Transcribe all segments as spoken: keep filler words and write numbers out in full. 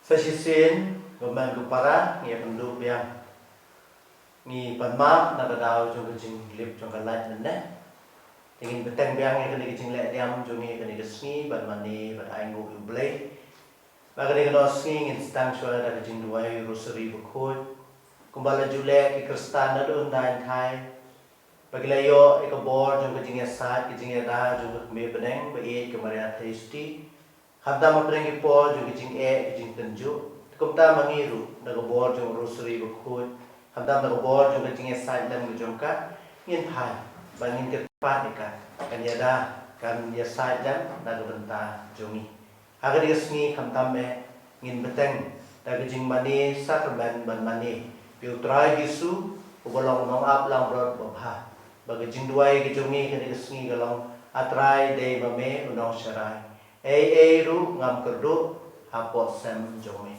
Sa shisien, kumne kumne para, ngi ïa kynduh biang. Ngi pan map na ka daw jong ka jinglip jong ka live mynne. Te ngin bteng biang ïa kane ka jingleh niam jong ngi kane ka sngi, ban mane, ban ainguh ïa u Blei. Ba kane ka sngi ngin sdang shuwa da ka jingduwai Rosary bakhuid. Kumba la ju leh ki Khristan naduh hyndai hyndai. Ba ki la ïoh ïa ka bor jong ka jingïasaid, ka jingïada jong ka Kmie bneng, ba ïeit ka Maria Theisotti. Khamtam hapdeng ki por jong ka jingeh, ka jingtynjuh. Kumta ma ngi ruh, da ka bor jong Rosary bakhuid. Khamtam da ka bor jong ka jingïasaid lem ka jong ka, ngin phai, ba ngin kyrpad ïa ka, kan ïada, kan ïasaid lem, na ka bynta jong ngi. Ha kane ka sngi khamtam eh, ngin bteng, da ka jingmane sakramen ban mane, ïa u Trai Jisu, uba long u nongap langbrot babha. Ba ka jingduwai ka jong ngi kane ka sngi ka long, A Trai dei ma me u nongsharai. Ei ei ruh ngam kyrduh, hapoh sem jong me.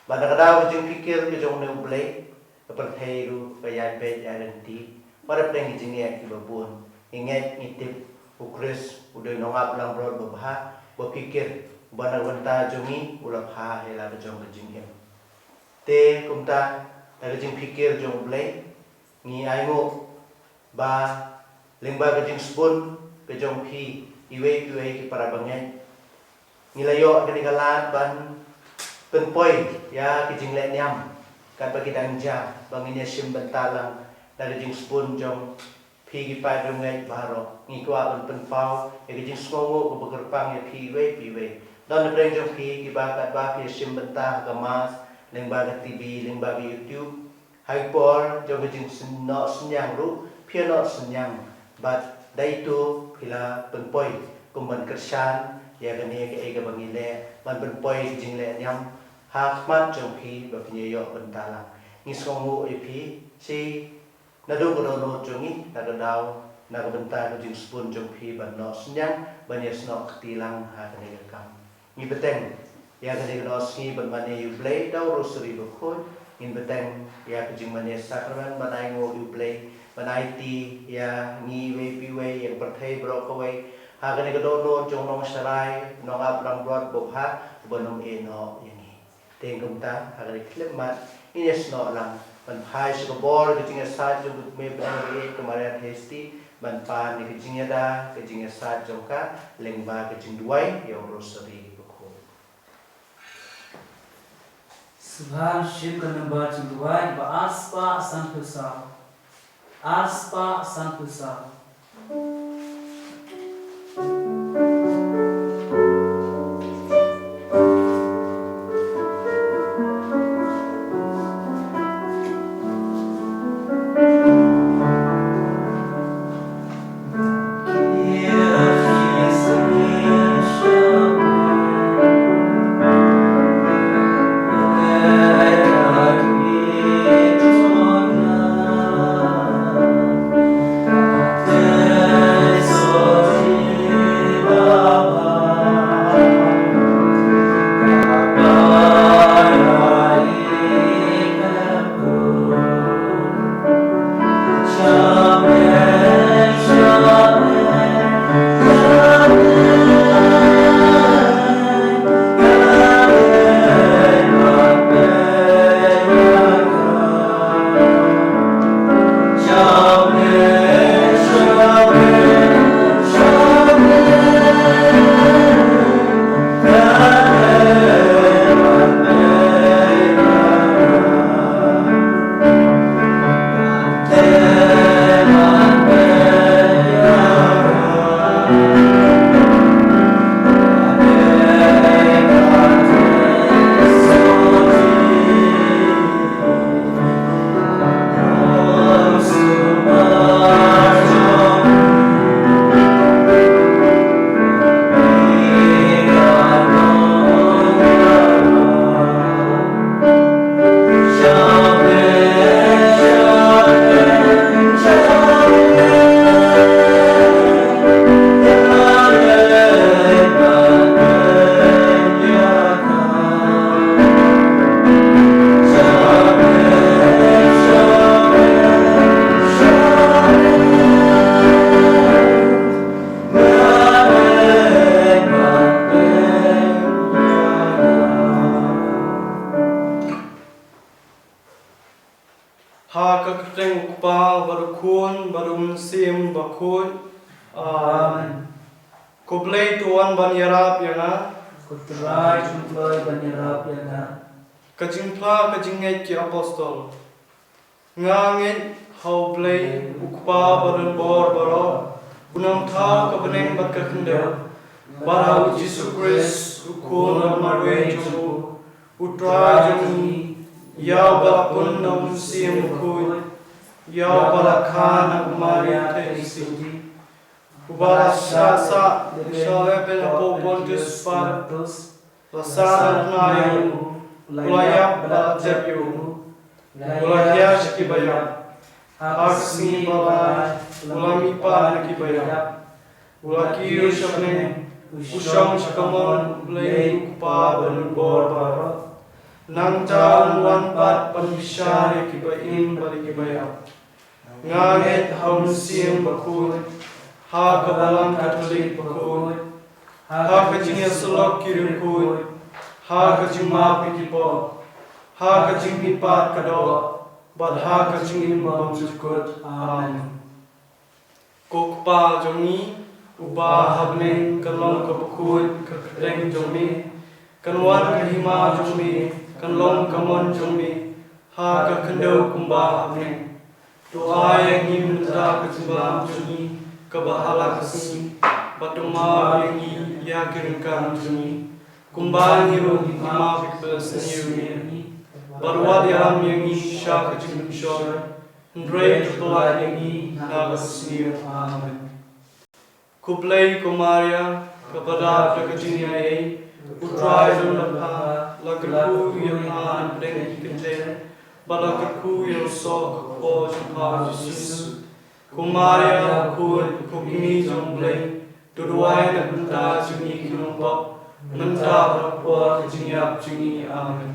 Bad na ka daw ka jingpynkir ka jong une u Blei, ka pyrthei ruh ka ïaid beit ïaid ryntih, bad hapdeng ki jingeh kiba bun, ngi ngeit ngi tip, u Khrist, u dei u nongap langbrot babha, ba pynkir, ba na ka bynta jong ngi, u la phah ïa la ka jong ka jingim. Te kumta, na ka jingpynkir jong u Blei, ngi ainguh, ba, lyngba ka jingsbun, ka jong phi, iwei pa iwei ki para bangeit. Ngi la ïoh kane ka lad ban pynpoi ïa ki jingleh niam katba ki dang jia ba ngin ïa shim bynta lang da ka jingsbun jong phi ki paid riewngeit baroh. Ngi kwah ban pynpaw ïa ka jingsngewnguh kaba kyrpang ïa phi iwei pa iwei. Don na pdeng jong phi kiba katba phi ïa shim bynta ha ka Mass lyngba ka T V lyngba ka YouTube. Ha ki por jong ka jingnoh synñiang ruh, phi ïa noh synñiang, bad da itu phi la pynpoi, kum ban kyrshan ïa kane kaei kaba ngi leh, ban pynpoi ka jingleh niam, ha khmat jong phi ba phin ïa ïoh bynta lang. Ngi sngewnguh ïa phi, shi naduh ka dohnud jong ngi, na ka daw, na ka bynta ka jingsbun jong phi ban noh synñiang, ban ïa snoh kti lang ha kane ka kam. Ngi bteng ïa kane ka sngi ban mane ïa u Blei da u Rosary bakhuid. Ngin bteng ïa ka jingmane sakramen ban ainguh ïa u Blei, ban aiti ïa ngi iwei pa iwei, ïa ka pyrthei baroh kawei, ha kane ka dohnud jong u nongsharai, u nongap langbrot babha, uban ym ïehnoh ïa ngi. Te kumta, ha kane ka khyllipmat, ngin ïa snoh lang ban phai sha ka bor ka jingïasaid jong ka Kmie bneng ba ïeit ka Maria Theisotti, ban pan ïa ka jingïada, ka jingïasaid jong ka, lyngba ka jingduwai ïa u Rosary bakhuid. Sngewbha shim ka nombar jingduwai ba ar spah sanphew saw. Ar spah sanphew saw. Ka kyrteng u Kpa bad u Khun bad u Mynsiem Bakhuid. Amen. Ko Blei to wan ban ïarap ïa nga. Ko Trai to kloi ban ïarap ïa nga. Ka jingphla ka jingngeit ki apostol. Nga ngeit ha u Blei u Kpa badonbor baroh, u nongthaw ka bneng bad ka khyndew, bad ha u Jisu Khrist u Khun ba marwei jong u, u Trai jong ngi, ïa uba la pun na u Mynsiem Bakhuid, ïa uba la kha na u Maria Theisotti, uba la shah sah, la shah leh beiñ hapoh Pontius Pilatus, la sah na tnga ïa u, u la ïap bad la tep ïa u, u la hiar sha kiba ïap, ha ka sngi ba lai u la mihpat na kiba ïap, u la kiew sha bneng, u shong sha ka mon u Blei u Kpa badonbor baroh. Nangta un wan pat ban bishar ïa kiba im bad ïa kiba ïap. Nga ngeit ha u Mynsiem Bakhuid, ha ka Balang Katholik bakhuid, ha ka jingïasyllok ki riewkhuid, ha ka jingmap ïa ki pop, ha ka jingmihpat ka doh, bad ha ka jingim bymjukut. Amen. Ko Kpa jong ngi, uba ha bneng, kan long ka bakhuid ka kyrteng jong me, kan wan ka hima jong me, kan long ka mon jong me, ha ka khyndew kumba ha bneng. To ai ïa ngi mynta ka jingbam jong ngi kaba ha la ka sngi, bad to map ïa ngi ïa ki ryngkang jong ngi, kumba ngi ruh ngi map ïa kiba sniew ïa ngi, bad wat ïalam ïa ngi sha ka jingpynshoi, hynrei to pyllait ïa ngi na ka basniew. Amen. Khublei ko Maria, kaba dap da ka jingaiei, u Trai u don bad pha, la kyrkhu ïa pha napdeng ki kynthei, bad la kyrkhu ïa u soh ka kpoh jong pha u Jisu. Ko Maria bakhuid, ko kmie jong u Blei, to duwai na ka bynta jong ngi ki nongpop, mynta bad ha ka por ka jingïap jong ngi. Amen.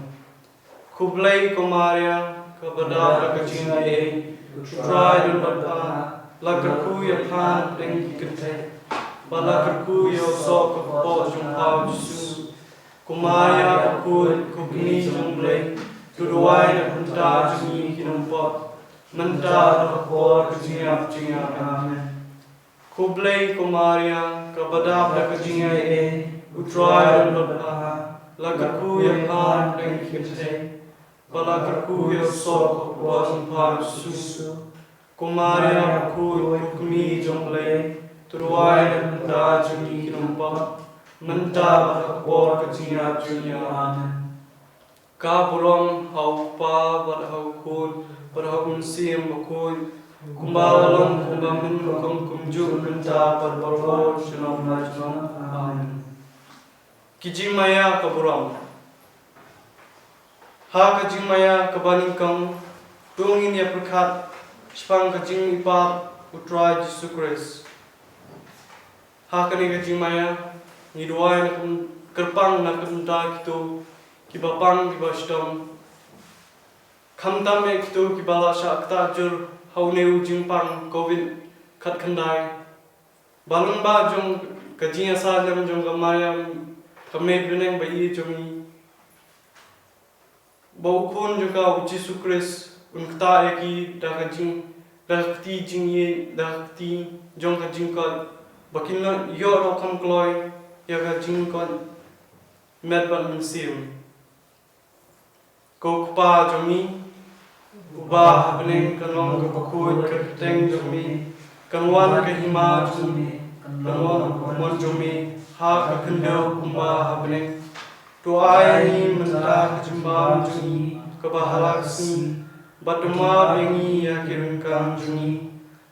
Khublei ko Maria, kaba dap da ka jingaiei, u Trai u don bad pha, la kyrkhu ïa pha napdeng ki kynthei, bad la kyrkhu ïa u soh ka kpoh jong pha u Jisu. Ko Maria bakhuid, ko kmie jong u Blei, to duwai na ka bynta jong ngi ki nongpop, mynta bad ha ka por ka jingïap jong ngi. Amen. Khublei ko Maria, kaba dap da ka jingaiei, u Trai u don bad pha, la kyrkhu ïa pha napdeng ki kynthei, bad la kyrkhu ïa u soh ka kpoh jong pha u Jisu. Ko Maria bakhuid, ko kmie jong u Blei, to duwai na ka bynta jong ngi ki nongpop, mynta bad ha ka por ka jingïap jong ngi. Amen. Ka burom ha u Kpa bad ha u Khun bad ha u Mynsiem Bakhuid, kumba la long, kumba mynta, kum kumjuh, mynta bad baroh junom la junom. Amen. Ki jingmaïa ka burom. Ha ka jingmaïa kaba nyngkong, to ngin ïa pyrkhat shaphang ka jingmihpat u Trai Jisu Khrist. Ha kane ka jingmaïa, ngi duwai na ka byn-, kyrpang na ka bynta kito kiba pang kiba shitom. Khamtam eh kito kiba la shah ktah jur ha une u jingpang covid khatkhyndai. Ba lyngba jong ka jingïasaid lem jong ka Maria, ka Mei bneng ba ïeit jong ngi, ba u Khun jong ka u Jisu Khrist un ktah ïa ki da ka jing, da ka kti jingïeit, da ka kti jong ka jingkoit, ba kin ïoh dohkha kloi ïa ka jingkoit met bad mynsiem. Ko Kpa jong ngi, uba ha bneng, kan long ka bakhuid ka kyrteng jong me, kan wan ka hima jong me, kan long ka mon jong me ha ka khyndew kumba ha bneng. To ai ngi mynta ka jingbam jong ngi kaba ha la ka sngi, bad to map ïa ngi ïa ki ryngkang jong ngi,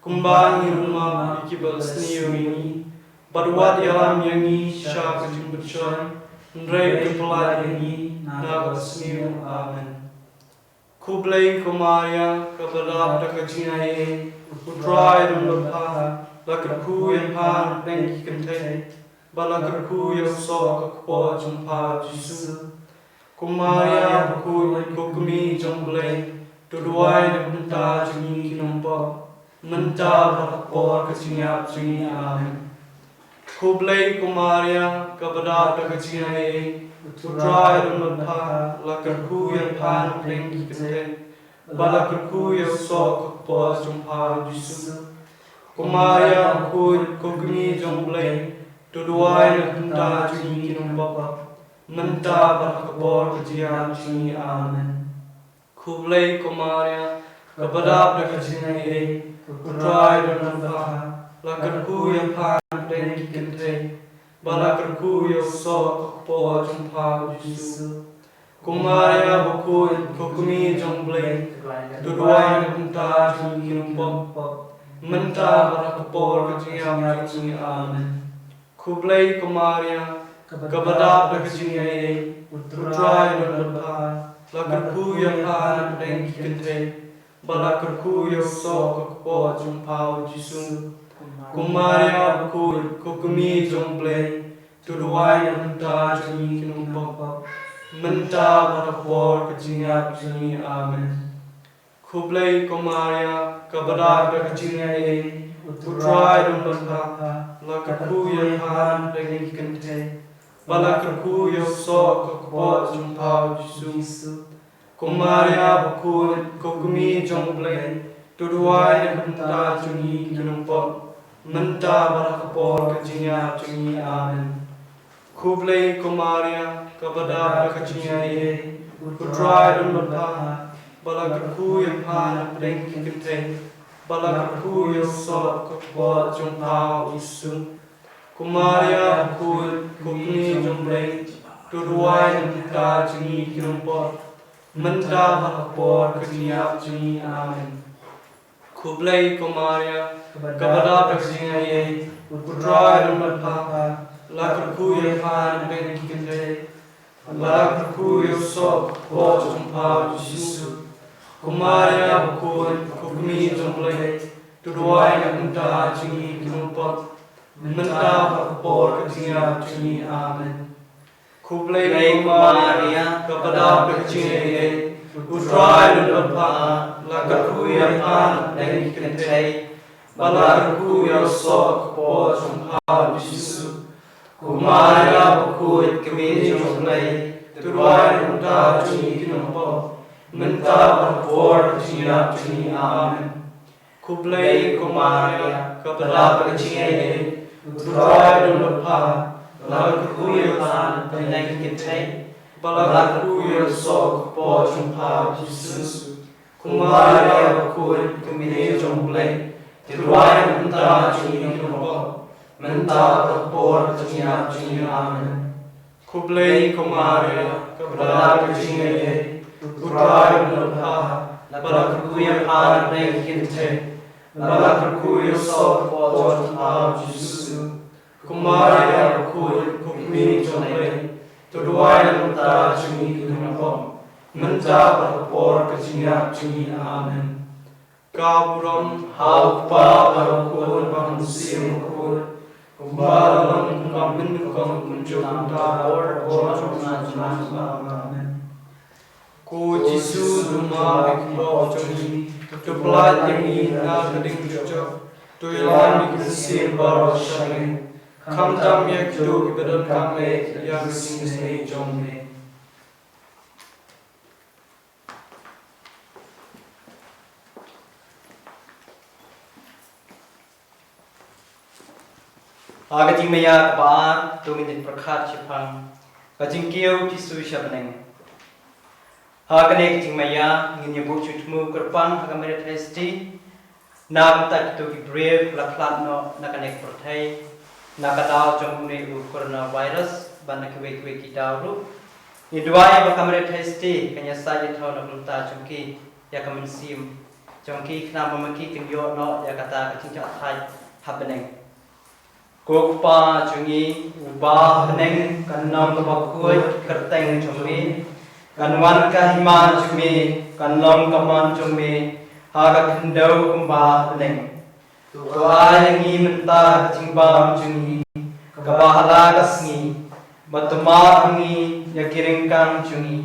kumba ngi ruh map ïa kiba sniew ïa ngi, bad wat ïalam ïa ngi sha ka jingpynshoi, hynrei to pyllait ïa ngi na ka basniew. Amen. Khublei ko Maria, kaba dap da ka jingaiei, u Trai u don bad pha, la kyrkhu ïa pha napdeng ki kynthei, bad la kyrkhu ïa u soh ka kpoh jong pha u Jisu. Ko Maria bakhuid, ko kmie jong u Blei, to duwai na ka bynta jong ngi ki nongpop, mynta bad ha ka por ka jingïap jong ngi. Amen. Khublei ko Maria, kaba dap da ka jingaiei, u Trai u don bad pha, la kyrkhu ïa pha napdeng ki kynthei, ba la kyrkhu ïa u soh ka kpoh jong u Jisu. Ko Maria bakhuid, ko kmie jong u Blei, to duwai na ka bynta jong ngi ki nongpop, mynta bad ha ka por ka jingïap jong ngi. Amen. Khublei ko Maria, kaba dap da ka jingaiei, u Trai u don bad pha, la kyrkhu ïa pha na pdeng ki kynthei, ba la kyrkhu ïa u soh ka kpoh jong u Jisu. Ko Maria bakhuid, ko kmie jong u Blei, to duwai na ka bynta jong ngi ki nongpop, mynta bad ha ka por ka jingïap jong ngi. Amen. Khublei ko Maria, kaba dap da ka jingaiei, u Trai u don bad pha, la kyrkhu ïa pha na pdeng ki kynthei, ba la kyrkhu ïa u soh ka kpoh jong u Jisu. Ko Maria bakhuid, ko kmie jong u Blei, to duwai na ka bynta jong ngi ki nongpop, mynta bad ha ka por ka jingïap jong ngi. Amen. Khublei ko Maria, kaba dap da ka jingaiei, u Trai u don bad pha, la kyrkhu ïa pha na pdeng ki kynthei, ba la kyrkhu ïa u soh ka kpoh jong u Jisu. Ko Maria bakhuid, ko kmie jong u Blei, to duwai na ka bynta jong ngi ki nongpop, mynta bad ha ka por ka jingïap jong ngi. Amen. Khublei ko Maria, kaba dap da ka jingaiei, u Trai u don bad pha, ba la kyrkhu ïa pha na pdeng ki kynthei, ba la kyrkhu ïa u soh ka kpoh jong u Jisu. Ko Maria bakhuid, ko kmie jong u Blei, to duwai na ka bynta jong ngi ki nongpop, mynta bad ha ka por ka jingïap jong ngi. Amen. Khublei ko Maria, kaba dap da ka jingaiei, u Trai u don bad pha, la kyrkhu ïa pha na pdeng ki kynthei, ba la kyrkhu ïa u soh ka kpoh jong u Jisu. Ko Maria bakhuid, ko kmie jong u Blei, to duwai na ka bynta jong ngi ki nongpop, mynta bad ha ka por ka jingïap jong ngi. Amen. Khublei ko Maria, kaba dap da ka jingaiei, u Trai u don bad pha, la kyrkhu ïa pha na pdeng ki kynthei, ba la kyrkhu ïa u soh ka kpoh jong u Jisu. Ko Maria bakhuid, ko kmie jong u Blei, to duwai na ka bynta jong ngi ki nongpop, mynta bad ha ka por ka jingïap jong ngi. Amen. Khublei ko Maria, kaba dap da ka jingaiei, u Trai u don bad pha, la kyrkhu ïa pha na pdeng ki kynthei, ba la kyrkhu ïa u soh ka kpoh jong u Jisu. Ko Maria bakhuid, ko kmie jong u Blei, to duwai na ka bynta jong ngi ki nongpop, mynta bad ha ka por ka jingïap jong ngi. Amen. Khublei ko Maria, kaba dap da ka jingaiei, u Trai u don bad pha, ba la kyrkhu ïa pha na pdeng ki kynthei, ba la kyrkhu ïa u soh ka kpoh jong u Jisu. Ko Maria bakhuid, ko kmie jong u Blei, to duwai na ka bynta jong ngi ki nongpop, mynta bad ha ka por ka jingïap jong ngi. Amen. Ka burom ha u Kpa bad ha u Khun bad ha u Mynsiem Bakhuid, kumba la long, kumba mynta, kumjuh, kumta, bad ha ka por jong ka jingim. Amen. Ko Jisu, to map ïa ki pop jong ngi, to pyllait ïa ngi na ka diengphna jong ka jong, to ïalam ïa ki mynsiem baroh sha lyngngoh, khamtam ïa kito kiba donkam eh ïa ka jingïaseng jong me. Ha ka jingmaïa kaba ar, to ngin ïa pyrkhat shaphang ka jingkiew Jisu sha bneng. Ha kane ka jingmaïa ngin ïa buh jingthmu kyrpang ha ka Maria Theisotti, na ka bynta kito ki briew ba la khlad noh na kane ka pyrthei, na ka daw jong une u coronavirus bad na kiwei kiwei ki daw ruh. Ngi duwai ba ka Maria Theisotti kan ïasaid ïathaw na ka bynta jong ki ïa ka mynsiem jong ki, khnang ba ma ki kin ïoh noh ïa kata ka jingjahthait ha bneng. Ko Kpa jong ngi uba ha bneng, kan long kaba khuid ka kyrteng jong me, kan wan ka hima jong me, kan long ka mon jong me ha ka khyndew kumba ha bneng. To ai ïa ngi mynta ka jingbam jong ngi kaba ha la ka sngi, bad to map ha ngi ïa ki ryngkang jong ngi,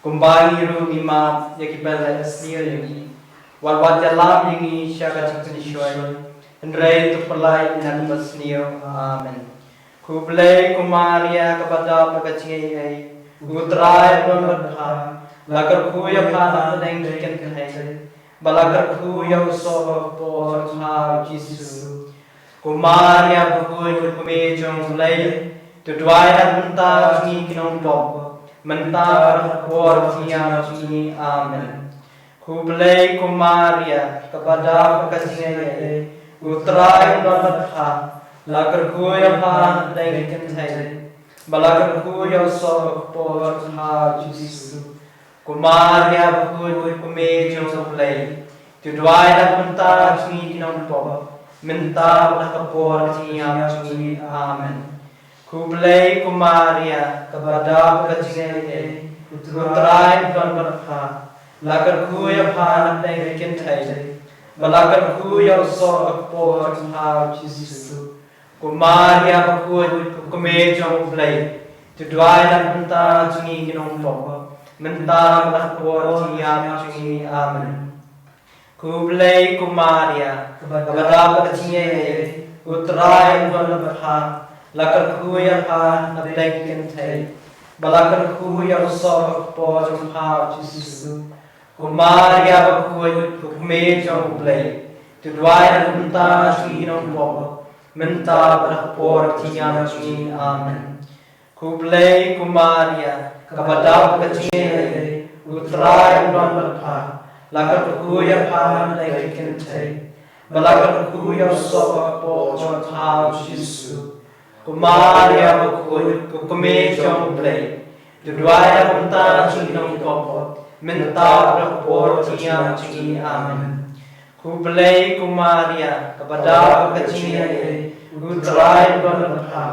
kumba ngi ruh ngi map ïa kiba leh sniew ïa ngi. Wat wat ïalam ïa ngi sha ka jingpynshoi, hynrei to pyllait na ka basniew. Amen. Khublei ko Maria kaba dap da ka jingaiei, U Trai u don bad pha, la kyrkhu ïa pha na pdeng ki kynthei, ba la kyrkhu ïa u soh bakpoh jong pha u Jisu. Ko Maria bakhuid, ko kmie jong U Blei, to duwai na ka bynta jong ngi ki nongpop, mynta bad ha ka por ka jingïap jong ngi. Amen. Khublei ko Maria, kaba dap ka jingaiei, U Trai u don bad pha, la kyrkhu ïa pha na pdeng ki kynthei, ba la kyrkhu ïa u soh bakpoh jong pha u Jisu. Ko Maria bakhuid, ko kmie jong U Blei, to duwai na ka bynta jong ngi ki nongpop, mynta bad ha ka por ka jingïap jong ngi. Amen. Khublei ko Maria, kaba dap ka jingaiei, U Trai u don bad pha, la kyrkhu ïa pha na pdeng ki kynthei, ba la kyrkhu ïa u soh bakpoh jong pha u Jisu. Ko Maria bakhuid, ko kmie jong U Blei, to duwai na ka bynta jong ngi ki nongpop, mynta bad ha ka por ka jingïap jong ngi. Amen. Khublei ko Maria, kaba dap ka jingaiei, U Trai u don bad pha, la kyrkhu ïa pha na pdeng ki kynthei, ba la kyrkhu ïa u soh bakpoh jong pha u Jisu. Ko Maria bakhuid, ko kmie jong U Blei, to duwai na ka bynta jong ngi ki nongpop, mynta bad ha ka por ka jingïap jong ngi. Amen. Khublei ko Maria, kaba dap ka jingaiei, U Trai u don bad pha, la kyrkhu ïa pha na pdeng ki kynthei, ba la kyrkhu ïa u soh bakpoh jong pha u Jisu. Ko Maria bakhuid, ko kmie jong U Blei, to duwai na ka bynta jong ngi ki nongpop, mynta bad ha ka por ka jingïap jong ngi. Amen. Khublei ko Maria, kaba dap ka jingaiei, U Trai u don bad pha,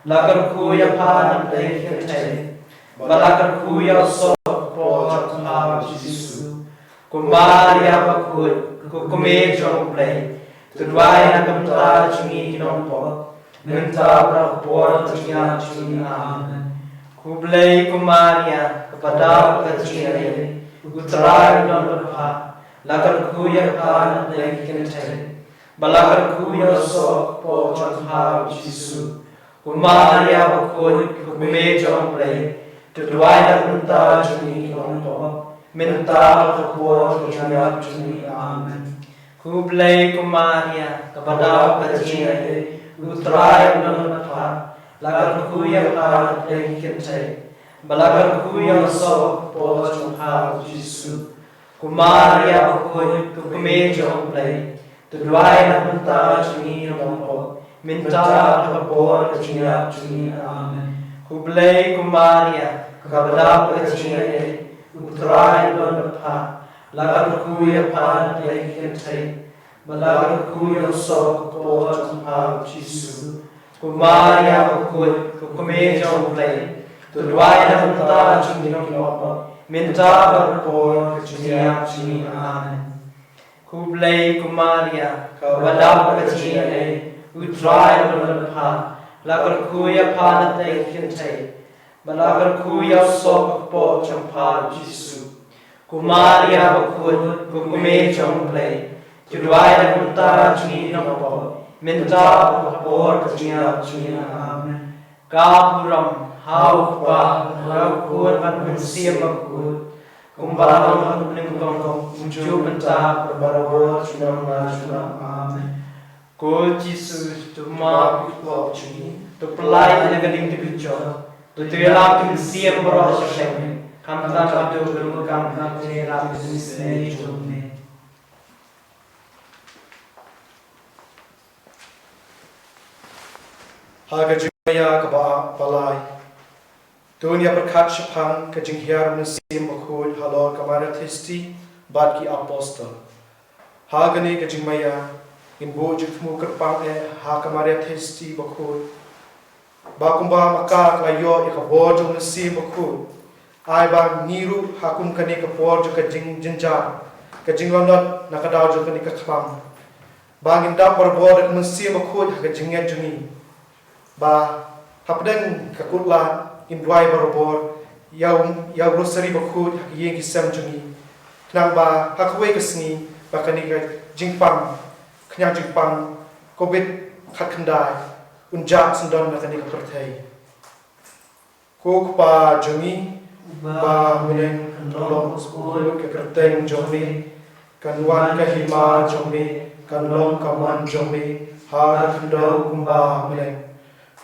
la kyrkhu ïa pha na pdeng ki kynthei, ba la kyrkhu ïa u soh bakpoh jong pha u Jisu. Ko Maria bakhuid, ko kmie jong U Blei, to duwai na ka bynta jong ngi ki nongpop, mynta bad ha ka por ka jingïap jong ngi. Amen. Khublei ko Maria, kaba dap ka jingaiei, U Trai u don bad pha, la kyrkhu ïa pha na pdeng ki kynthei, ba la kyrkhu ïa u soh bakpoh jong pha u Jisu. Ko Maria bakhuid, ko kmie jong U Blei, to duwai na ka bynta jong ngi ki nongpop, mynta bad ha ka por ka jingïap jong ngi. Amen. Khublei ko Maria, kaba dap ka jingaiei, U Trai u don bad pha, la kyrkhu ïa pha na pdeng ki kynthei, ba la kyrkhu ïa u soh bakpoh jong pha u Jisu. Ko Maria bakhuid, ko kmie jong U Blei, to duwai na ka bynta jong ngi ki nongpop, mynta bad ha ka por ka jingïap jong ngi. Amen. Khublei ko Maria, kaba dap ka jingaiei, U Trai u don bad pha, la kyrkhu ïa pha na pdeng ki kynthei, ba la kyrkhu ïa u soh bakpoh jong pha u Jisu. Ko Maria bakhuid, ko kmie jong U Blei, to duwai na ka bynta jong ngi ki nongpop, mynta bad ha ka por ka jingïap jong ngi. Amen. Khublei ko Maria, kaba dap ka jingaiei, U Trai u don bad pha, la kyrkhu ïa pha na pdeng ki kynthei, ba la kyrkhu ïa u soh bakpoh jong pha u Jisu. Ko Maria bakhuid, ko kmie jong U Blei, to duwai na ka bynta jong ngi ki nongpop, mynta bad ha ka por ka jingïap jong ngi. Amen. Ka burom ha U Kpa, ha U Khun bad ha U Mynsiem Bakhuid, kumba la long ha kaba nyngkong, kumjuh mynta, bad barabor, junom la junom. Amen. Ko Jisu, to map ïa ki pop jong ngi, to pyllait ïa ka ding jong ki kynjot, to ïalam ïa ki mynsiem baroh sha ka jingim, khamtam ka duh ka rung ka kam, ka jingïarap ka jingisynei jong me. Ha ka jingmaïa kaba, ba lai, to ngin ïa pyrkhat shaphang ka jinghiar U Mynsiem Bakhuid halor ka Maria Theisotti bad ki apostol. Ha kane ka jingmaïa, ngin buh jingthmu kyrpang eh ha ka Maria Theisotti Bakhuid, ba kumba ma ka ka la ïoh ïa ka bor jong U Mynsiem Bakhuid, ai ba ngi ruh ha kum kane ka por jong ka jingjynjar, ka jinglanot na ka daw jong kane ka khlam, ba ngin dap barabor da U Mynsiem Bakhuid ha ka jingngeit jong ngi, ba hapdeng ka kut lad ngin duwai barabor ïa u, ïa u Rosari Bakhuid ha ka ïing ki sem jong ngi, khnang ba ha kawei ka sngi ba kane ka jingpang, ka jingpang Covid khatkhyndai, un jah syndon na kane ka pyrthei. Ko Kpa jong ngi uba ha bneng, kan long khuslai ka kyrteng jong me, kan wan ka hima jong me, kan long ka mon jong me ha ka khyndew kumba ha bneng.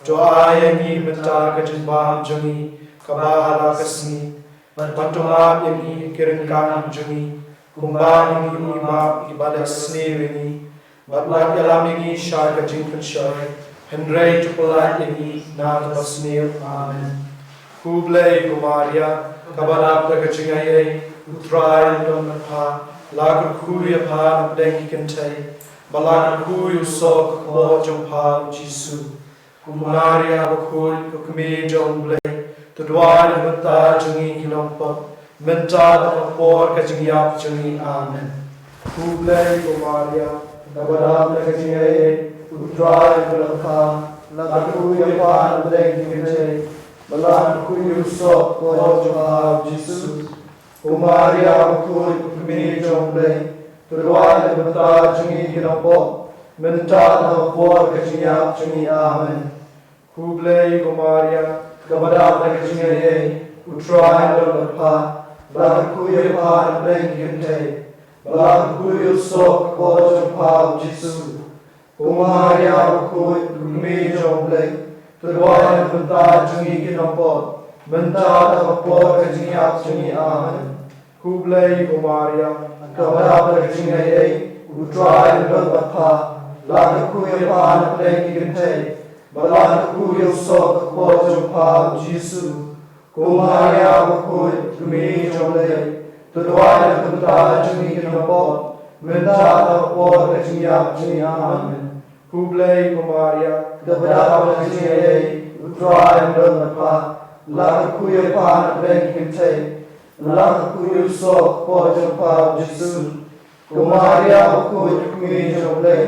To ai ïa ngi mynta ka jingbam jong ngi kaba ha la ka sngi, bad to map ïa ngi ki ryngkang jong ngi, kumba ngi map ïa kiba leh sniew ïa ngi, bad wat ïalam ïa ngi sha ka jingpynshoi, hynrei to pyllait ïa ngi na ka basniew. Amen. Khublei ko Maria, kaba dap da ka jingaiei, U Trai u don bad pha, la kyrkhu ïa pha na pdeng ki kynthei, bad la kyrkhu ïa u soh ka kpoh jong pha u Jisu. Ko Maria bakhuid, ko Kmie jong U Blei, to duwai na ka bynta jong ngi ki nongpop, mynta bad ha ka por ka jingïap jong ngi. Amen. Khublei ko Maria, kaba dap da ka jingaiei, U Trai u don bad pha, la kyrkhu ïa pha na pdeng ki kynthei, bad la kyrkhu ïa u soh ka kpoh jong pha u Jisu. Ko Maria bakhuid, ko Kmie jong U Blei, to duwai na ka bynta jong ngi ki nongpop, mynta bad ha ka por ka jingïap jong ngi. Amen. Khublei ko Maria, kaba dap da ka jingaiei, U Trai u don bad pha, la kyrkhu ïa pha na pdeng ki kynthei, bad la kyrkhu ïa u soh ka kpoh jong pha u Jisu. Ko Maria bakhuid, ko Kmie jong U Blei, to duwai na ka bynta jong ngi ki nongpop, mynta bad ha ka por ka jingïap jong ngi. Amen. Khublei ko Maria, kaba dap da ka jingaiei, U Trai u don bad pha, la kyrkhu ïa pha na pdeng ki kynthei, bad la kyrkhu ïa u soh ka kpoh jong pha u Jisu. Ko Maria bakhuid, ko Kmie jong U Blei, to duwai na ka bynta jong ngi ki nongpop, mynta bad ha ka por ka jingïap jong ngi. Amen. Khublei ko Maria, kaba dap da ka jingaiei, U Trai u don bad pha, la kyrkhu ïa pha na pdeng ki kynthei, la kyrkhu ïa u soh ka kpoh jong pha u Jisu. Ko Maria bakhuid, ko Kmie jong U Blei,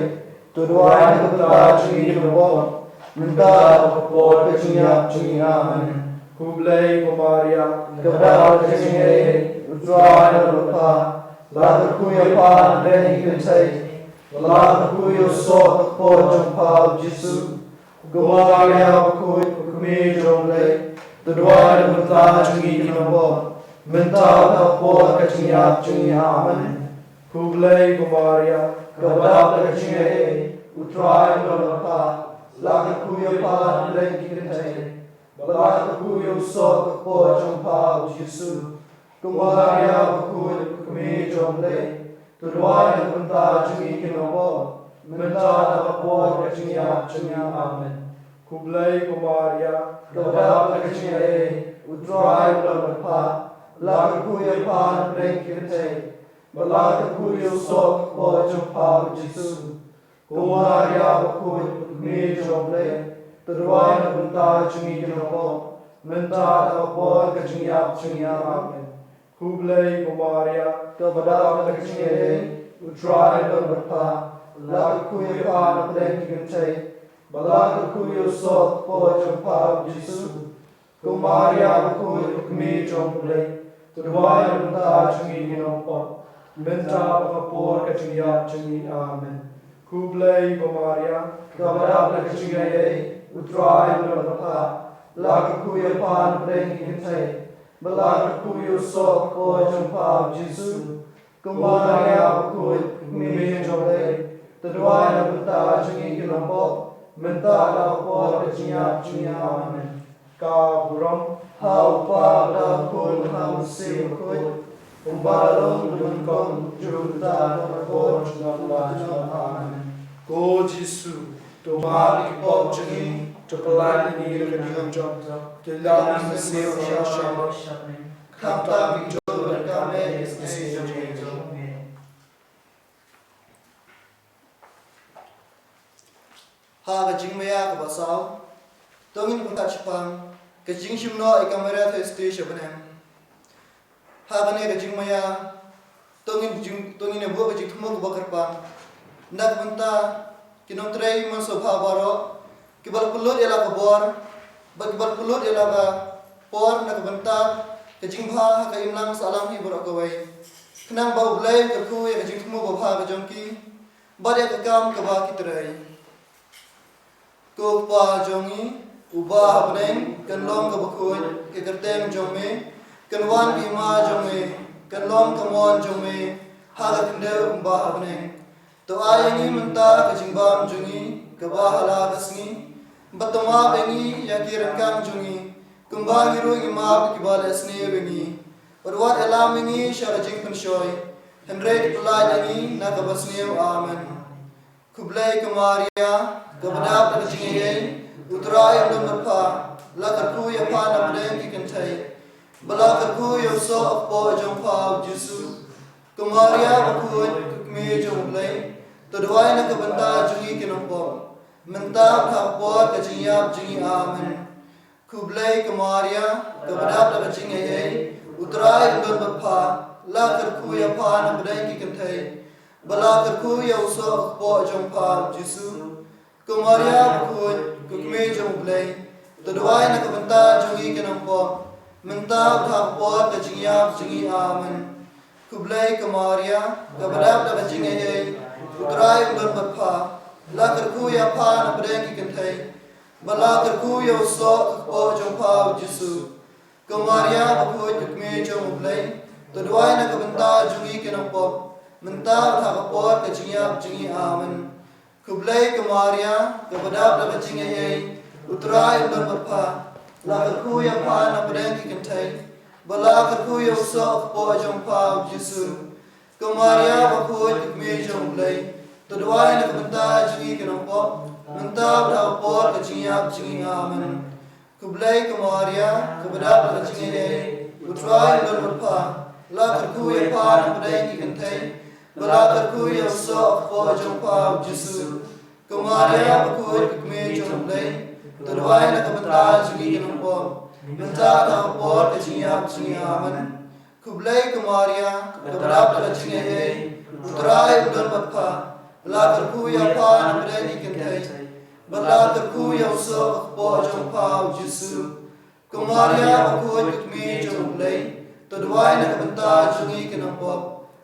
to duwai na ka bynta jong ngi ki nongpop, mynta bad ha ka por ka jingïap jong ngi. Amen. Khublei ko Maria, kaba dap da ka jingaiei, U Trai u don bad pha, la kyrkhu ïa pha na pdeng ki kynthei, bad la kyrkhu ïa u soh ka kpoh jong pha u Jisu. Ko Maria bakhuid, ko Kmie jong U Blei, to duwai na ka bynta jong ngi ki nongpop, mynta bad ha ka por ka jingïap jong ngi. Amen. Khublei ko Maria, kaba dap da ka jingaiei, U Trai u don bad pha, la kyrkhu ïa pha na pdeng ki kynthei, bad la kyrkhu ïa u soh ka kpoh jong pha u Jisu. Ko Maria bakhuid, ko Kmie jong U Blei, to duwai na ka bynta jong ngi ki nongpop, mynta bad ha ka por ka jingïap jong ngi. Amen. Khublei ko Maria, kaba dap da ka jingaiei, U Trai u don bad pha, la kyrkhu ïa pha na pdeng ki kynthei, bad la kyrkhu ïa u soh ka kpoh jong pha u Jisu. Ko Maria bakhuid, ko Kmie jong U Blei, to duwai na ka bynta jong ngi ki nongpop, mynta bad ha ka por ka jingïap jong ngi. Amen. Khublei ko Maria, kaba dap da ka jingaiei, U Trai u don bad pha, la kyrkhu ïa pha na pdeng ki kynthei, bad la kyrkhu ïa u soh ka kpoh jong pha u Jisu. Ko Maria bakhuid, ko Kmie jong U Blei, to duwai na ka bynta jong ngi ki nongpop, mynta bad ha ka por ka jingïap jong ngi. Amen. Khublei ko Maria, kaba dap da ka jingaiei, U Trai u don bad pha, la kyrkhu ïa pha na pdeng ki kynthei, bad la kyrkhu ïa u soh ka kpoh jong pha u Jisu. Ko Maria bakhuid, ko Kmie jong U Blei, to duwai na ka bynta jong ngi ki nongpop, mynta bad ha ka por ka jingïap jong ngi. Amen. Ka burom ha U Kpa, ha U Khun, ha U Mynsiem Bakhuid, kumba long, kumba nyngkong, junom, mynta bad ha ka por junom la junom. Amen. Ko Jisu, to map ïa ki pop jong ngi, to pyllait ïa ngi na ka niam jong U Trai, to ïalam ïa ngi sha ka sngi shaphang. Khamtam ïa ki jong U Blei, khamtam ïa ka sngi jong U Trai. Ha ka jingmaïa kaba saw, to ngin pyrkhat shaphang ka jingshim noh ïa ka Maria Theisotti sha bneng. Ha kane ka jingmaïa, to ngin jing, to ngin ïa buh ka jingthmu kaba kyrpang na ka bynta ki nongtrei mynsiem baroh, kiba la pynlut ïa la ka bor, bad kiba la pynlut ïa la ka por na ka bynta ka jingbha ha ka imlang sahlang hi baroh kawei, khnang ba U Blei un kyrkhu ïa ka jingthmu babha ka jong ki bad ïa ka kam kaba ki trei. Ko Kpa jong ngi, Uba ha bneng, kan long ka bakhuid ka kyrteng jong me, kan wan ka hima jong me, kan long ka mon jong me ha ka khyndew kumba ha bneng. To ai ïa ngi mynta ka jingbam jong ngi kaba ha la ka sngi, bad to map ïa ngi ïa ki ryngkang jong ngi, kumba ngi ruh ngi map ïa kiba leh sniew ïa ngi. Bad wat ïalam ïa ngi sha ka jingpynshoi, hynrei to pyllait ïa ngi na kaba sniew. Amen. Khublei ko Maria, kaba dap da ka jingaiei, U Trai u don bad pha. La kyrkhu ïa pha napdeng ki kynthei, bad la kyrkhu ïa u soh ka kpoh jong pha, U Jisu. Ko Maria bakhuid, ko kmie jong U Blei, to duwai na ka bynta jong ngi ki nongpop, mynta bad ha ka por ka jingïap jong ngi. Amen. Khublei ko Maria, kaba dap da ka jingaiei, U Trai u don bad pha. La kyrkhu ïa pha napdeng ki kynthei, bad la kyrkhu ïa u soh ka kpoh jong pha, U Jisu. Ko Maria bakhuid, ko kmie jong U Blei, to duwai na ka bynta jong ngi ki nongpop, mynta bad ha ka por ka jingïap jong ngi. Amen. Khublei ko Maria, kaba dap da ka jingaiei, U Trai u don bad pha. La kyrkhu ïa pha napdeng ki kynthei, bad la kyrkhu ïa u soh ka kpoh jong pha, U Jisu. Ko Maria bakhuid, ko kmie jong U Blei, to duwai na ka bynta jong ngi ki nongpop, mynta bad ha ka por ka jingïap jong ngi. Amen. Khublei ko Maria, kaba dap da ka jingaiei, U Trai u don bad pha. La kyrkhu ïa pha napdeng ki kynthei, bad la kyrkhu ïa u soh ka kpoh jong pha, U Jisu. Ko Maria bakhuid, ko kmie jong U Blei, to duwai na ka bynta jong ngi ki nongpop, mynta bad ha ka por ka jingïap jong ngi. Amen. Khublei ko Maria, kaba dap da ka jingaiei, U Trai u don bad pha. La kyrkhu ïa pha napdeng ki kynthei, bad la kyrkhu ïa u soh ka kpoh jong pha, U Jisu. Ko Maria bakhuid, ko kmie jong U Blei, to duwai na ka bynta jong ngi ki nongpop, mynta bad ha ka por ka jingïap jong ngi. Amen. Khublei ko Maria, kaba dap da ka jingaiei, U Trai u don bad pha. La kyrkhu ïa pha napdeng ki kynthei, bad la kyrkhu ïa u soh ka kpoh jong pha, U Jisu. Ko Maria bakhuid, ko kmie jong U Blei, to duwai na ka bynta jong ngi ki nongpop,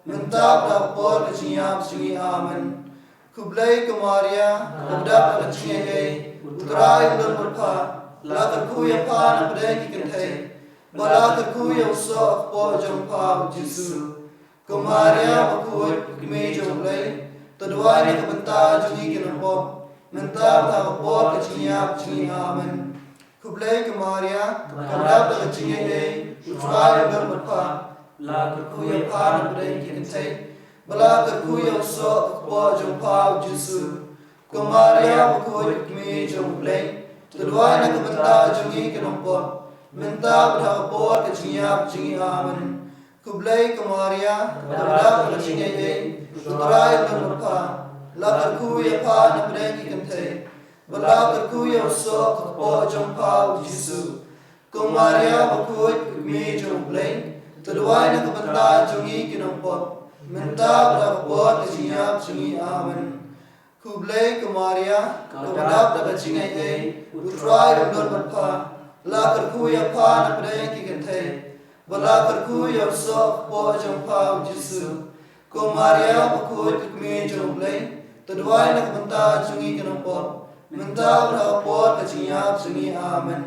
mynta bad ha ka por ka jingïap jong ngi. Amen. Khublei ko Maria, kaba dap da ka jingaiei, U Trai u don bad pha. La kyrkhu ïa pha napdeng ki kynthei, bad la kyrkhu ïa u soh ka kpoh jong pha, U Jisu. Ko Maria bakhuid, ko kmie jong U Blei, to duwai na ka bynta jong ngi ki nongpop, mynta bad ha ka por ka jingïap jong ngi. Amen. Khublei ko Maria, kaba dap da ka jingaiei, U Trai u don bad pha. La kyrkhu ïa pha napdeng ki kynthei, bad la kyrkhu ïa u soh ka kpoh jong pha, U Jisu. Ko Maria bakhuid, ko kmie jong U Blei, to duwai na ka bynta jong ngi ki nongpop, mynta bad ha ka por ka jingïap jong ngi. Amen. Khublei ko Maria, kaba dap da ka jingaiei, U Trai u don bad pha. La kyrkhu ïa pha napdeng ki kynthei, bad la kyrkhu ïa u soh ka kpoh jong pha, U Jisu. Ko Maria bakhuid, ko kmie jong U Blei, to duwai na ka bynta jong ngi ki nongpop, mynta bad ha ka por ka jingïap jong ngi. Amen. Khublei ko Maria, kaba dap da ka jingaiei, U Trai u don bad pha. La kyrkhu ïa pha napdeng ki kynthei, bad la kyrkhu ïa u soh ka kpoh jong pha, U Jisu. Ko Maria bakhuid, ko kmie jong U Blei, to duwai na ka bynta jong ngi ki nongpop, mynta bad ha ka por ka jingïap jong ngi. Amen.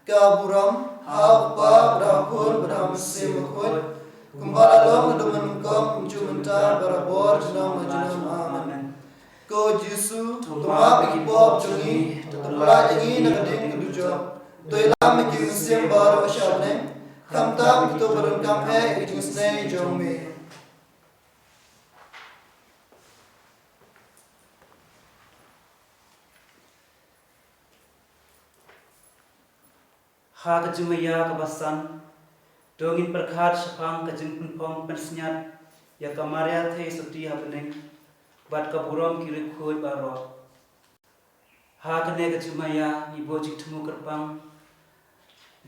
Ka burom ha U Kpa, bad ha U Khun, bad ha U Mynsiem Bakhuid, kumba la long naduh mynnyngkong, kumjuh mynta, barabor, junom la junom. Amen. Ko Jisu, to map ïa ki pop jong ngi, to pyllait ïa ngi na ka ding ka dujok, to ïalam ïa ki mynsiem baroh sha bneng, khamtam kito ba donkam eh ïa ka jingisynei jong me. Ha ka jingmaïa kaba san, to ngin pyrkhat shaphang ka jingpynphong pynsngiat ïa ka Maria Theisotti ha bneng, bad ka burom ki riewkhuid baroh. Ha kane ka jingmaïa ngi buh jingthmu kyrpang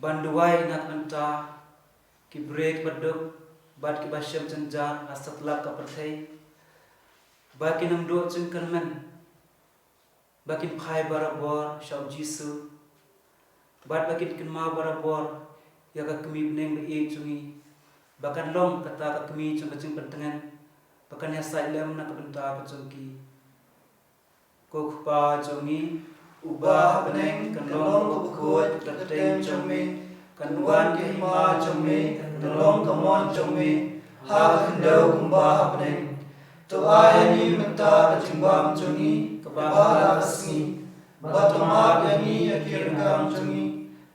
ban duwai na ka bynta ki briew kiba duk bad kiba shem jynjar ha satlak ka pyrthei, ba kin ym duh jingkyrmen, ba kin phai barabor sha U Jisu, bad ba kin kynmaw barabor ïa ka kmie bneng ba ïeit jong ngi, ba kan long kata ka kmie jong ka jingpyntngen, ba kan ïasaid lem na ka bynta ka jong ki. Ko Kpa jong ngi, Uba ha bneng, kan long ka bakhuid ka kyrteng jong me, kan wan ka hima jong me, kan long ka mon jong me ha ka khyndew kumba ha bneng. To ai ïa ngi mynta ka jingbam jong ngi kaba ha la ka sngi, bad to map ïa ngi ïa ki ryngkang jong ngi,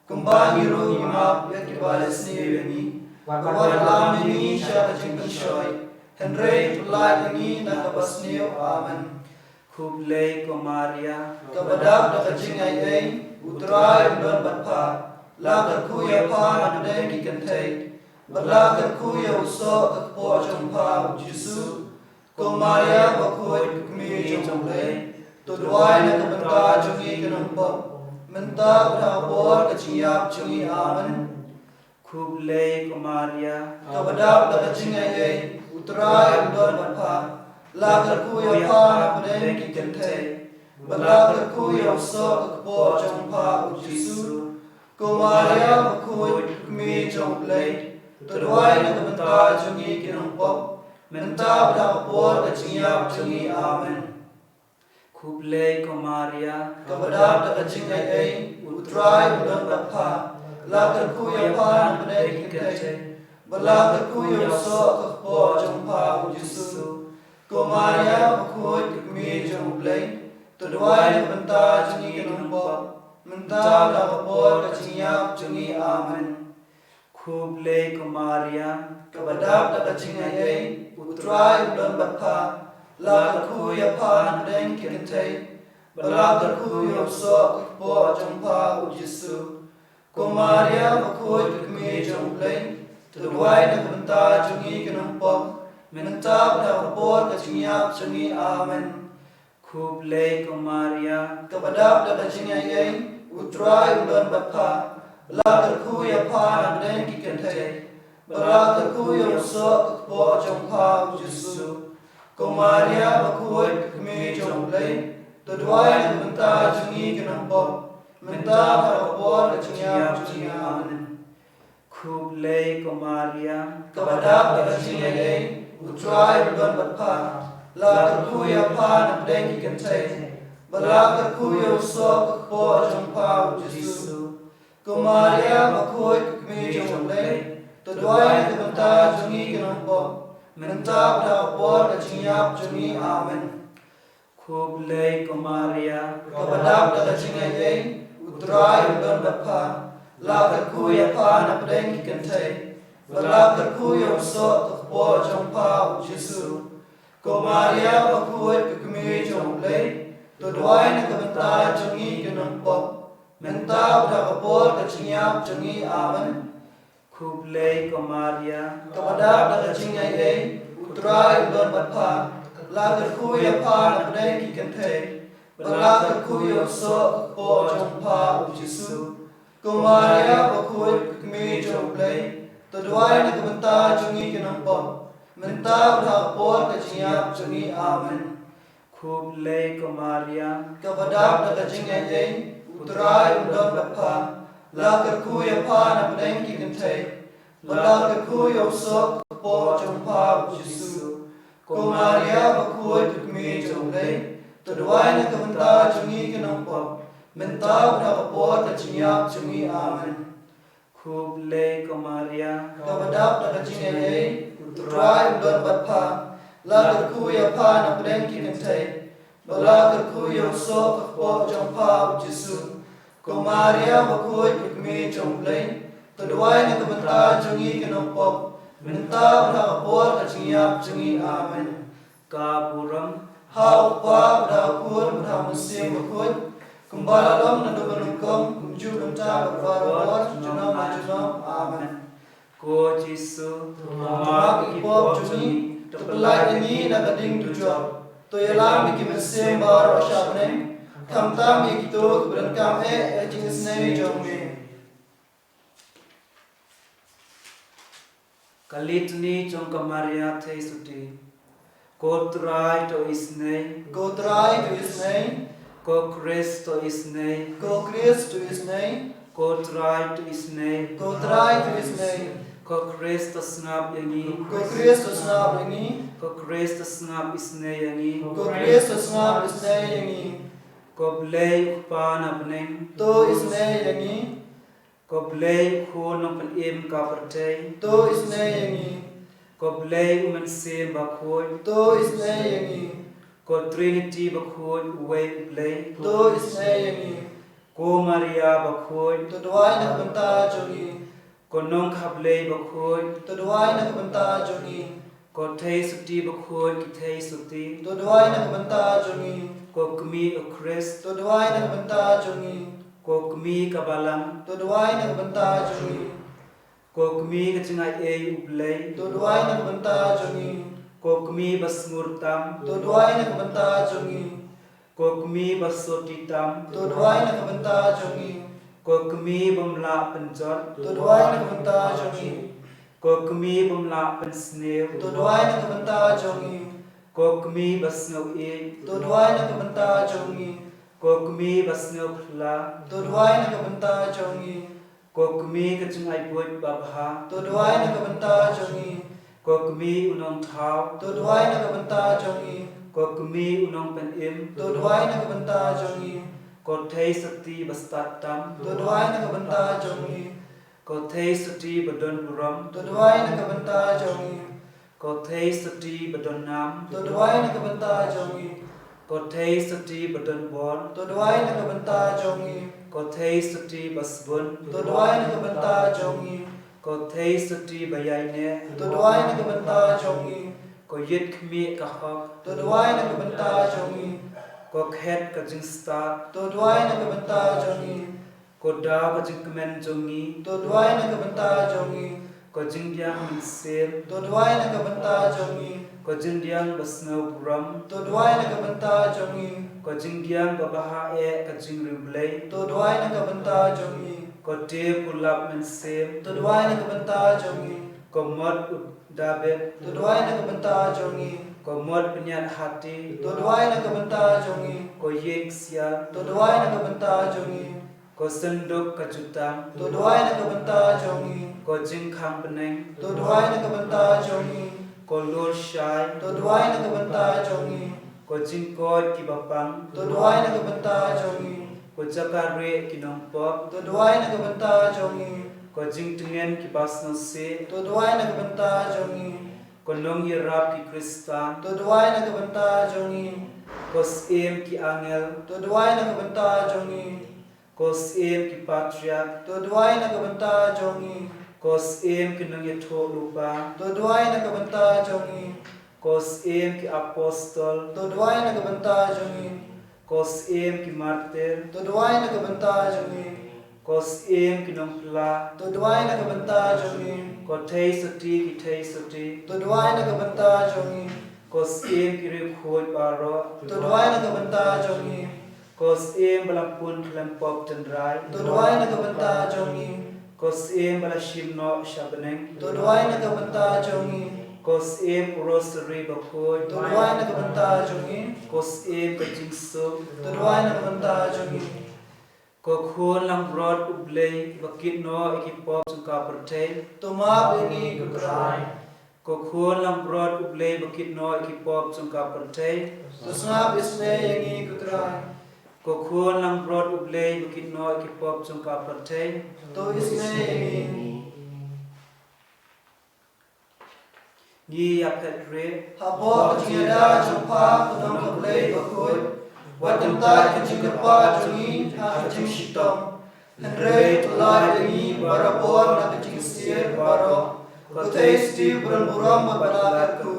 kumba ngi ruh ngi map ïa kiba la sniew ïa ngi. Wat lam ïa ngi sha ka jingpynshoi, hynrei pyllait ïa ngi na kaba sniew. Amen. Khublei ko Maria, kaba dap da ka jingaiei, U Trai u don bad pha. La kyrkhu ïa pha na pdeng ki kynthei, bad la kyrkhu ïa u soh ka kpoh jong pha, U Jisu. Ko Maria bakhuid, ka kmie jong U Blei, to duwai na ka bynta jong ngi ki nongpop, mynta bad ha ka por ka jingïap jong ngi. Amen. Khublei ko Maria, kaba dap da ka jingaiei, U Trai u don bad pha. La kyrkhu ïa pha na pdeng ki kynthei, bad la kyrkhu ïa u soh ka kpoh jong pha, U Jisu. Ko Maria bakhuid, ka kmie jong U Blei, to duwai na ka bynta jong ngi ki nongpop, mynta bad ha ka por ka jingïap jong ngi. Amen. Khublei ko Maria, kaba dap da ka jingaiei, U Trai u don bad pha. La kyrkhu ïa pha na pdeng ki kynthei, bad la kyrkhu ïa u soh ka kpoh jong pha, U Jisu. Ko Maria bakhuid, ka kmie jong U Blei, to duwai na ka bynta jong ngi ki nongpop, mynta bad ha ka por ka jingïap jong ngi. Amen. Khublei ko Maria, kaba dap da ka jingaiei, U Trai u don bad pha. La kyrkhu ïa pha na pdeng ki kynthei, bad la kyrkhu ïa u soh ka kpoh jong pha, U Jisu. Ko Maria bakhuid, ka kmie jong U Blei, to duwai na ka bynta jong ngi ki nongpop, mynta bad ha ka por ka jingïap jong ngi. Amen. Khublei ko Maria, kaba dap da ka jingaiei, U Trai u don bad pha. La kyrkhu ïa pha na pdeng ki kynthei, bad la kyrkhu ïa u soh ka kpoh jong pha, U Jisu. Ko Maria bakhuid, ka kmie jong U Blei, to duwai na ka bynta jong ngi ki nongpop, mynta bad ha ka por ka jingïap jong ngi. Amen. Khublei ko Maria, kaba dap da ka jingaiei, U Trai u don bad pha. La kyrkhu ïa pha na pdeng ki kynthei, bad la kyrkhu ïa u soh ka kpoh jong pha, U Jisu. Ko Maria bakhuid, ka kmie jong U Blei, to duwai na ka bynta jong ngi ki nongpop, mynta bad ha ka por ka jingïap jong ngi. Amen. Khublei ko Maria, kaba dap da ka jingaiei, U Trai u don bad pha. La kyrkhu ïa pha na pdeng ki kynthei, bad la kyrkhu ïa u soh ka kpoh jong pha, U Jisu. Ko Maria bakhuid, ka kmie jong U Blei, to duwai na ka bynta jong ngi ki nongpop, mynta bad ha ka por ka jingïap jong ngi. Amen. Khublei ko Maria, kaba dap da ka jingaiei, U Trai u don bad pha. La kyrkhu ïa pha na pdeng ki kynthei, bad la kyrkhu ïa u soh ka kpoh jong pha, U Jisu. Ko Maria bakhuid, ka kmie jong U Blei, to duwai na ka bynta jong ngi ki nongpop, mynta bad ha ka por ka jingïap jong ngi. Amen. Khublei ko Maria, kaba dap da ka jingaiei, U Trai u don bad pha. La kyrkhu ïa pha na pdeng ki kynthei, bad la kyrkhu ïa u soh ka kpoh jong pha, U Jisu. Ko Maria bakhuid, ka kmie jong U Blei, to duwai na ka bynta jong ngi ki nongpop, mynta bad ha ka por ka jingïap jong ngi. Amen. Khublei ko Maria, kaba dap da ka jingaiei, U Trai u don bad pha. La kyrkhu ïa pha na pdeng ki kynthei, bad la kyrkhu ïa u soh ka kpoh jong pha, U Jisu. Ko Maria bakhuid, ka kmie jong U Blei, to duwai na ka bynta jong ngi ki nongpop, mynta bad ha ka por ka jingïap jong ngi. Amen. Ka burom ha U Kpa, bad ha U Khun, bad ha U Mynsiem Bakhuid, kumba la long naduh mynnyngkong, kumjuh mynta bad barabor, junom la junom. Amen. Ko Jisu, to map ïa ki pop jong ngi, to pyllait ïa ngi na ka ding dujok, to ïalam ïa ki mynsiem baroh sha bneng, khamtam ïa kito kiba donkam eh ïa ka jingisynei jong me. Ka Litany jong ka Maria Theisotti. Ko Trai to isynei. Ko Trai to isynei. Ko Khrist to isynei. Ko Khrist to isynei. Ko Trai to isynei. Ko Trai to isynei. Ko Khrist to sngap ïa ngi. Ko Khrist to sngap ïa ngi. Ko Khrist to sngap isynei ïa ngi. Ko Khrist to sngap isynei ïa ngi. Ko Blei u Kpa na bneng, to isynei ïa ngi. Ko Blei u Khun nongpynim ka pyrthei, to isynei ïa ngi. Ko Blei u Mynsiem Bakhuid, to isynei ïa ngi. Ko Trinity Bakhuid uwei u Blei, to isynei ïa ngi. Ko Maria Bakhuid, to duwai na ka bynta jong ngi. Ko Nongkha Blei Bakhuid, to duwai na ka bynta jong ngi. Ko Theisotti Bakhuid ki theisotti, to duwai na ka bynta jong ngi. Ko Kmie u Khrist, to duwai na ka bynta jong ngi. Ko Kmie ka Balang, to duwai na ka bynta jong ngi. Ko Kmie ka Jingaiei u Blei, to duwai na ka bynta jong ngi. Ko Kmie basngur tam, to duwai na ka bynta jong ngi. Ko Kmie basotti tam, to duwai na ka bynta jong ngi. Ko Kmie bym lah pynjot, to duwai na ka bynta jong ngi. Ko Kmie bym lah pynsniew, to duwai na ka bynta jong ngi. Ko Kmie basngewieit, to duwai na ka bynta jong ngi. Ko Kmie basngewphylla, to duwai na ka bynta jong ngi. Ko Kmie ka Jingaibuit babha, to duwai na ka bynta jong ngi. Ko Kmie u Nongthaw, to duwai na ka bynta jong ngi. Ko Kmie u Nongpynim, to duwai na ka bynta jong ngi. Ko Theisotti bastad tam, to duwai na ka bynta jong ngi. Ko Theisotti badonburom, to duwai na ka bynta jong ngi. Ko Theisotti badonnam, to duwai na ka bynta jong ngi. Ko Theisotti badonbor, to duwai na ka bynta jong ngi. Ko Theisotti basbun, to duwai na ka bynta jong ngi. Ko Theisotti baïaineh, to duwai na ka bynta jong ngi. Ko Ïit Khmih ka Hok, to duwai na ka bynta jong ngi. Ko Khet ka Jingstad, to duwai na ka bynta jong ngi. Ko Daw ka Jingkmen jong ngi, to duwai na ka bynta jong ngi. Ko Jingdiang Mynsiem, to duwai na ka bynta jong ngi. Ko Jingdiang basngewburom, to duwai na ka bynta jong ngi. Ko Jingdiang babha eh ka jingriewblei, to duwai na ka bynta jong ngi. Ko Tiew Pulap Mynsiem, to duwai na ka bynta jong ngi. Ko Mot u Dabid, to duwai na ka bynta jong ngi. Ko Mot Pynïaid Hati, to duwai na ka bynta jong ngi. Ko Ïing Ksiar, to duwai na ka bynta jong ngi. Ko Synduk ka Jutang, to duwai na ka bynta jong ngi. Ko Jingkhang Bneng, to duwai na ka bynta jong ngi. Ko Lurshai, to duwai na ka bynta jong ngi. Ko Jingkoit ki Bapang, to duwai na ka bynta jong ngi. Ko Jaka Rieh ki Nongpop, to duwai na ka bynta jong ngi. Ko Jingtngen ki Basngewsih, to duwai na ka bynta jong ngi. Ko Nongïarap ki Khristan, to duwai na ka bynta jong ngi. Ko Syiem ki Angel, to duwai na ka bynta jong ngi. Ko Syiem ki Patriarch, to duwai na ka bynta jong ngi. Ko Syiem ki Nongïathuhlypa, to duwai na ka bynta jong ngi. Ko Syiem ki Apostol, to duwai na ka bynta jong ngi. Ko Syiem ki Martir, to duwai na ka bynta jong ngi. Ko Syiem ki Nongpyllait, to duwai na ka bynta jong ngi. Ko Theisotti ki theisotti, to duwai na ka bynta jong ngi. Ko Syiem ki riewkhuid baroh, to duwai na ka bynta jong ngi. Ko Syiem ba la pun khlem pop tynrai, to duwai na ka bynta jong ngi. Ko Syiem ba la shim noh sha bneng, to duwai na ka bynta jong ngi. Ko Syiem u Rosary bakhuid, to duwai na ka bynta jong ngi. Ko Syiem ka jingsuk, to duwai na ka bynta jong ngi. Ko Khun langbrot U Blei ba kit noh ïa ki pop jong ka pyrthei, to map ïa ngi ko Trai. Ko Khun langbrot U Blei ba kit noh ïa ki pop jong ka pyrthei, to sngap isynei ïa ngi ko Trai. Ko Khun langbrot U Blei ba kit noh ïa ki pop jong ka pyrthei, to isynei ïa ngi. Ngi ïa phet rieh hapoh ka jingïada jong pha ko Nongkha Blei bakhuid, wat kyntait ka jingkyrpad jong ngi ha ka jingshitom, hynrei to lait ïa ngi barabor na ka jingsyier baroh. Ko Theisotti badonburom bad badla katto,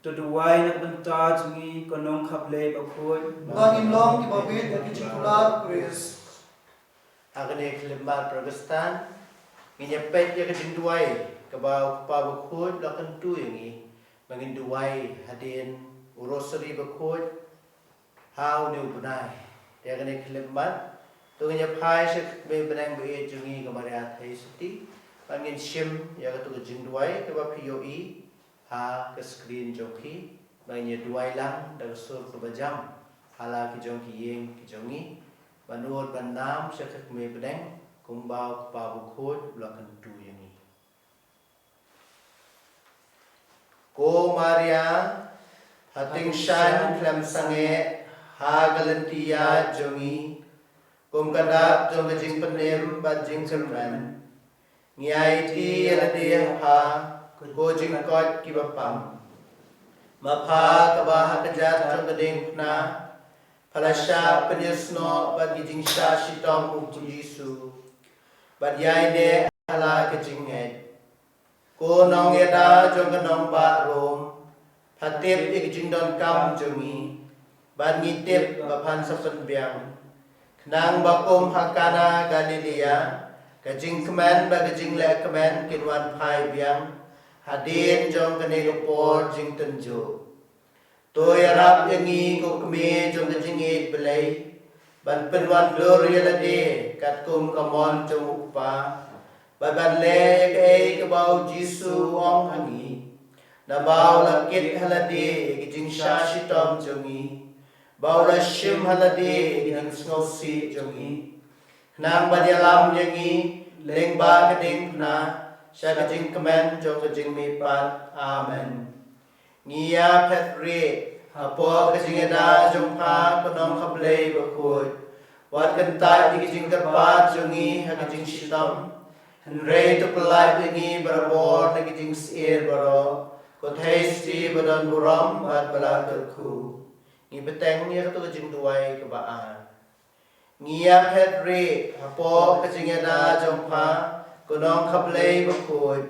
to duwai na ka bynta jong ngi ko Nongkha Blei bakhuid, ba ngin long kiba bit ha ka jingkular Khrist. Ha kane ka khyllipmat Protestant, ngin ïa peit ïa ka jingduwai kaba u Kpa bakhuid u la kyntu ïa ngi ba ngin duwai hadien u Rosary bakhuid ha une u bnai. Te ha kane ka khyllipmat, to ngin ïa phai sha ka Kmie bneng ba ïeit jong ngi ka Maria Theisotti, ba ngin shim ïa kato ka jingduwai kaba phi ïohi ha ka screen jong phi, ba ngin ïa duwai lang da ka sur kaba jam ha la ki jong ki ïing ki jong ngi, ban ud ban nam sha ka Kmie bneng kumba u Kpa bakhuid u la kyntu ïa ngi. Ko Maria, ha tyngshaiñ khlem sangeh, ha ka lynti ïaid jong ngi, kum ka dak jong ka jingpynim bad jingkyrmen. Ngi aiti ïa lade ha pha, ko jingkoit kiba pang. Ma pha kaba ha ka kjat jong ka diengphna pha la shah pynïasnoh bad ki jingshah shitom u Jisu, bad ïaineh ha la ka jingngeit. Ko nongïada jong ka nongbah Rom, pha tip ïa ka jingdonkam jong ngi, bad ngi tip ba phan sa pynbiang. Khnang ba kum ha Kana Galilea, ka jingkmen bad ka jingleh kmen kin wan phai biang hadien jong kane ka por jingtynjuh. To ïarap ïa ngi, ko kmie jong ka jingïeit Blei, ban pynwandur ïa lade katkum ka mon jong u Kpa, bad ban leh ïa kaei kaba u Jisu u ong ha ngi. Naba u la kit ha lade ïa ka jingshah shitom jong ngi, ba u la shim ha lade ïa ka jingsngewsih jong ngi, khnang ban ïalam ïa ngi lyngba ka diengphna sha ka jingkmen jong ka jingmihpat. Amen. Ngi ïa phet rieh hapoh ka jingïada jong pha, ko nongkha Blei bakhuid. Wat kyntait ïa ka jingkyrpad jong ngi ha ka jingshitom, hynrei to pyllait ïa ngi barabor na ka jingsyier baroh, ko Khrist ba don burom bad ba la kyrkhu. Ngi bteng ïa kato ka jingduwai kaba ar. Ngi ïa phet rieh hapoh ka jingïada jong pha, ko nongkha Blei bakhuid.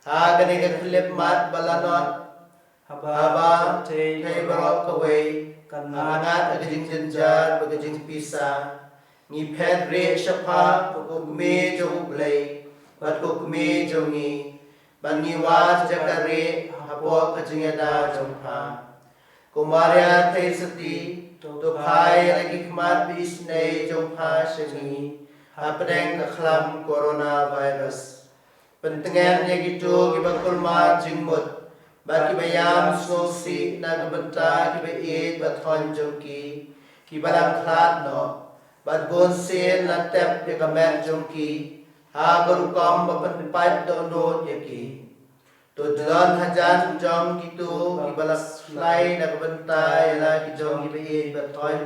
Ha kane ka khyllip mat ba la nod, haba thei baroh kawei ka ngat ha ka jingjynjar bad ka jingpisa, ngi phet rieh sha pha, ko kmie jong u Blei bad ko kmie jong ngi, bad ngi wad jaka rieh hapoh ka jingïada jong pha. Ko Maria theisotti, to phai ïa la ki khmat ba isynei jong pha sha ngi hapdeng ka khlam coronavirus. Pyntngen ïa kito kiba kulmar jingmut bad kiba ïam sngewsih na ka bynta kiba ïeit ba thoiñ jong ki, kiba la khlad noh, bad bunsien la tep ïa ka met jong ki ha ka rukom ba pynpait dohnud ïa ki. To don hajan jong kito kiba la slai na ka bynta ïa la ki jong kiba ïeit ba thoiñ,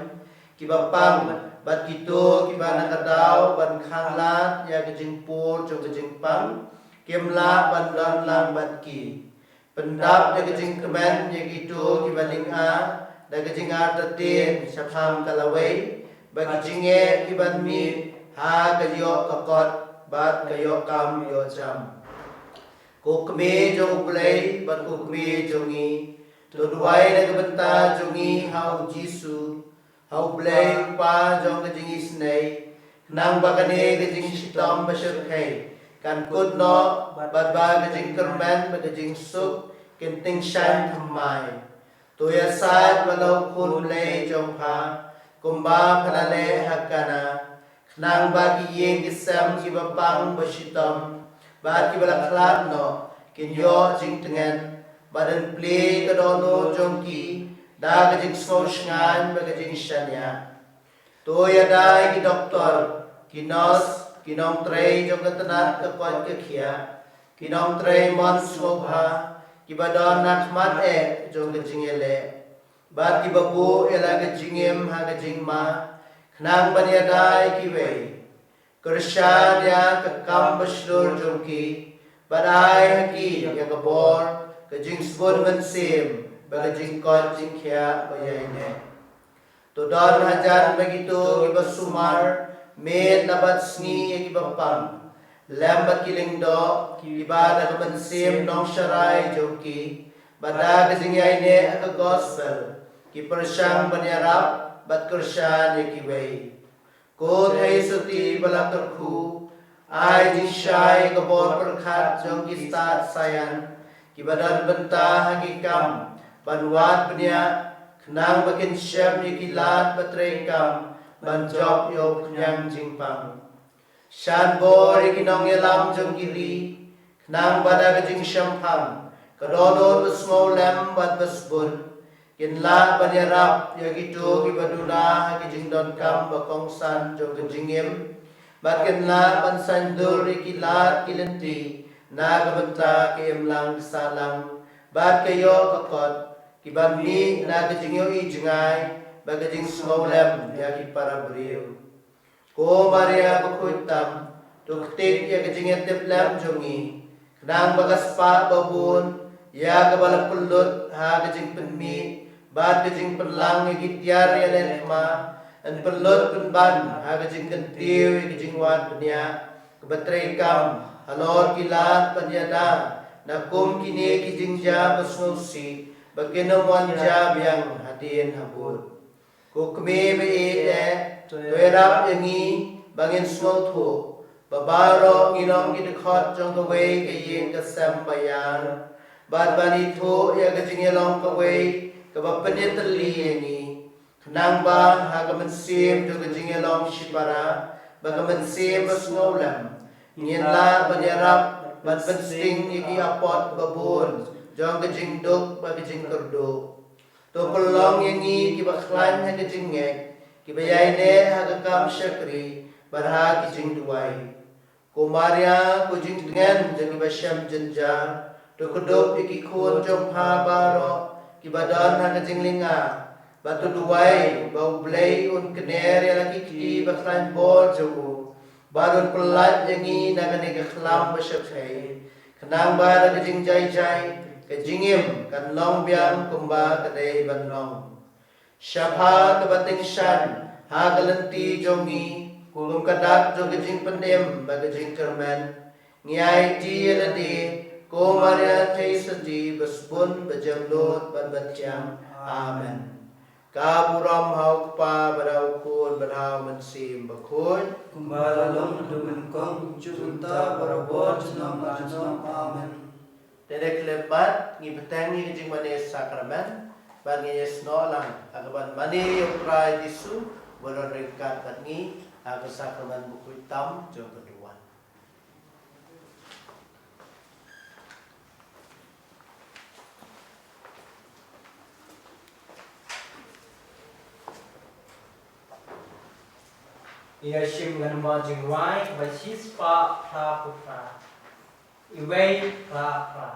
kiba pang, bad kito kiba na ka daw ban khanglad ïa ka jingpur jong ka jingpang kim lah ban don lang bad ki. Pyndap ïa ka jingkmen ïa kito kiba lynga da ka jingartatien shaphang ka lawei, bad ki jingeh kiban mih ha ka ïoh ka kot bad ka ïoh kam ïoh jam. Ko kmie jong u Blei bad ko kmie jong ngi, to duwai na ka bynta jong ngi ha u Jisu, ha u Blei u Kpa jong ka jingisynei, khnang ba kane ka jingshitom ba shyrkhei kan kut noh, bad ba ka jingkyrmen bad ka jingsuk kin tyngshaiñ thymmai. To ïasaid bad la u Khun Blei jong pha, kumba pha la leh ha Kana, khnang ba ki ïing ki sem kiba pang ba shitom bad kiba la khlad noh kin ïoh jingtngen, bad yn plie ka dohnud jong ki da ka jingsngew shngaiñ bad ka jingshaniah. To ïada ïa ki doktor, ki nos, ki nongtrei jong ka tnat ka koit ka khiah, ki nongtrei mon sngewbha, kiba don ha khmat eh jong ka jingïaleh, bad kiba buh ïa la ka jingim ha ka jingma, khnang ban ïada ïa kiwei. Kyrshan ïa ka kam ba shlur jong ki, bad ai ha ki ïa ka bor, ka jingsbun mynsiem, bad ka jingkoit jingkhiah ba ïaineh. To don hajan bad kito kiba sumar miet bad sngi ïa kiba pang, lem bad ki lyngdoh kiba da ka mynsiem nongsharai jong ki, bad da ka jingïaineh ha ka gospel, ki pyrshang ban ïarap bad kyrshan ïa kiwei. Ko theisotti ba la kyrkhu, ai jingshai ïa ka bor pyrkhat jong ki stad saian, kiba don bynta ha ki kam ban wad bniah, khnang ba kin shem ïa ki lad ba treikam ban jop ïa u khñiang jingpang. Shan bor ïa ki nongïalam jong ki ri, khnang ba da ka jingshemphang, ka dohnud ba sngewlem bad ba sbun, kin lah ban ïarap ïa kito kiba duna ha ki jingdonkam ba kongsan jong ka jingim, bad kin lah ban saiñdur ïa ki lad ki lynti na ka bynta ka imlang ka sahlang bad ka ïoh ka kot, kiban mih na ka jingïohi jngai bad ka jingsngewlem ïa ki para briew. Ko Maria bakhuid tam, to ktik ïa ka jingïatiplem jong ngi, khnang ba ka spah babun ïa kaba la pynlut ha ka jingpynmih bad ka jingpynlang ïa ki tiar ïalehthma, yn pynlut pynban ha ka jingkyntiew ïa ka jingwad bniah kaba treikam halor ki lad ban ïada na kum kine ki jingjia basngewsih ba kin ym wan jia biang hadien habud. Ko Kmie ba ïeit eh, to ïarap ïa ngi ba ngin sngewthuh ba baroh ngi long ki dkhot jong kawei ka ïing ka sem ba ïar, bad ban ithuh ïa ka jingïalong kawei kaba pynïatylli ïa ngi, khnang ba ha ka mynsiem jong ka jingïalong shipara bad ka mynsiem ba sngewlem, ngin lah ban ïarap bad pynsting ïa ki apot babun jong ka jingduk bad ka jingkyrduh. To pynlong ïa ngi kiba khlaiñ ha ka jingngeit, kiba ïaineh ha ka kam shakri bad ha ki jingduwai. Ko Maria, ko jingtngen jong kiba shem jynjar, to kdup ïa ki khun jong pha baroh kiba don ha ka jinglynga, bad to duwai ba U Blei un kner ïa la ki kti ba khlaiñ bor jong u, bad un pyllait ïa ngi na kane ka khlam ba shyrkhei, khnang ba da ka jingjai jai ka jingim kan long biang kumba ka dei ban long. Sha pha kaba tyngshaiñ ha ka lynti jong ngi, kum ka dak jong ka jingpynim bad ka jingkyrmen, ngi aiti ïa lade, ko Maria Theisotti, ba sbun, ba jemnud bad ba thiang. Amen. Ka burom ha U Kpa bad ha U Khun bad ha U Mynsiem Bakhuid. Kumba la long naduh nyngkong, juh mynta, barabor, junom la junom. Amen. Te dei khlem bad ngi bteng ïa ka jingmane sakramen, bad ngi ïasnoh lang ha kaban mane ïa U Trai Jisu, ba don ryngkat bad ngi ha ka sakramen bakhuid tam jong ka duwan. Ïa shim ka namba jingrwai ba shispah phra phew phra. Iwei phra phra.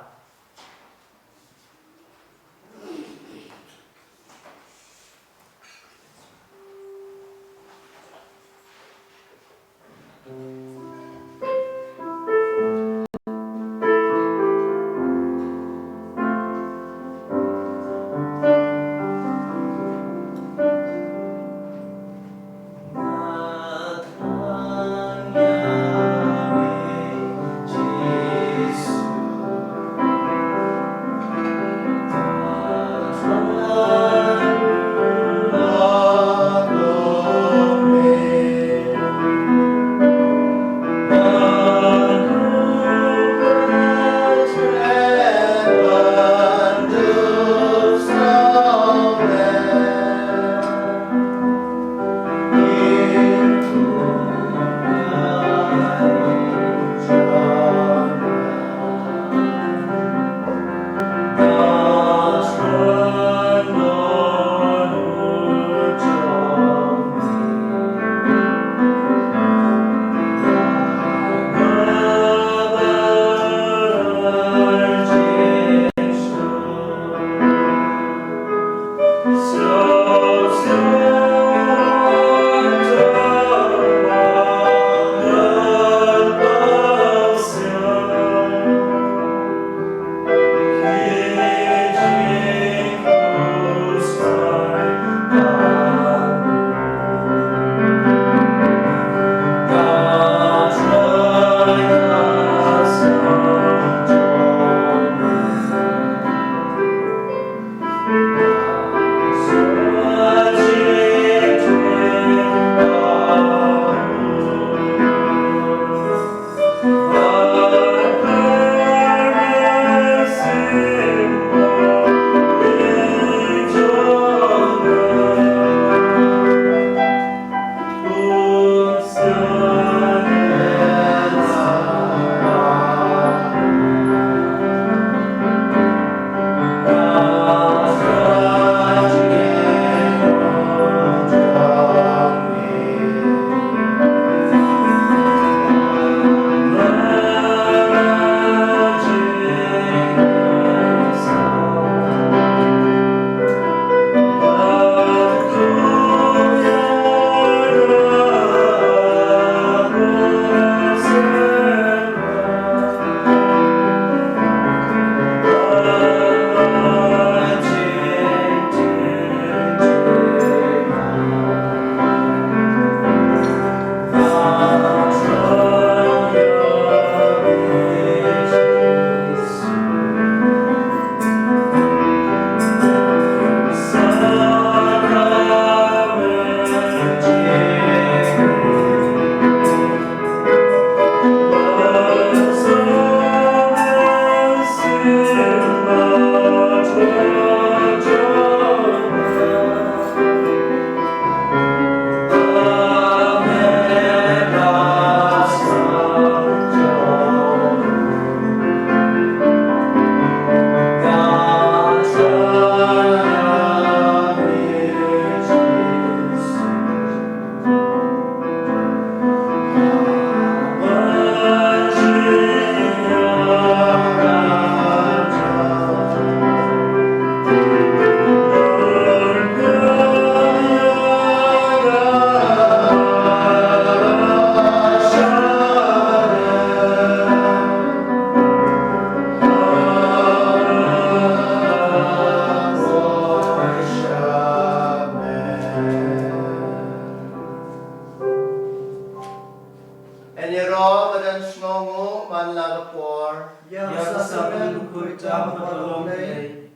Sa kyrmen khuid tam bad ba long Blei.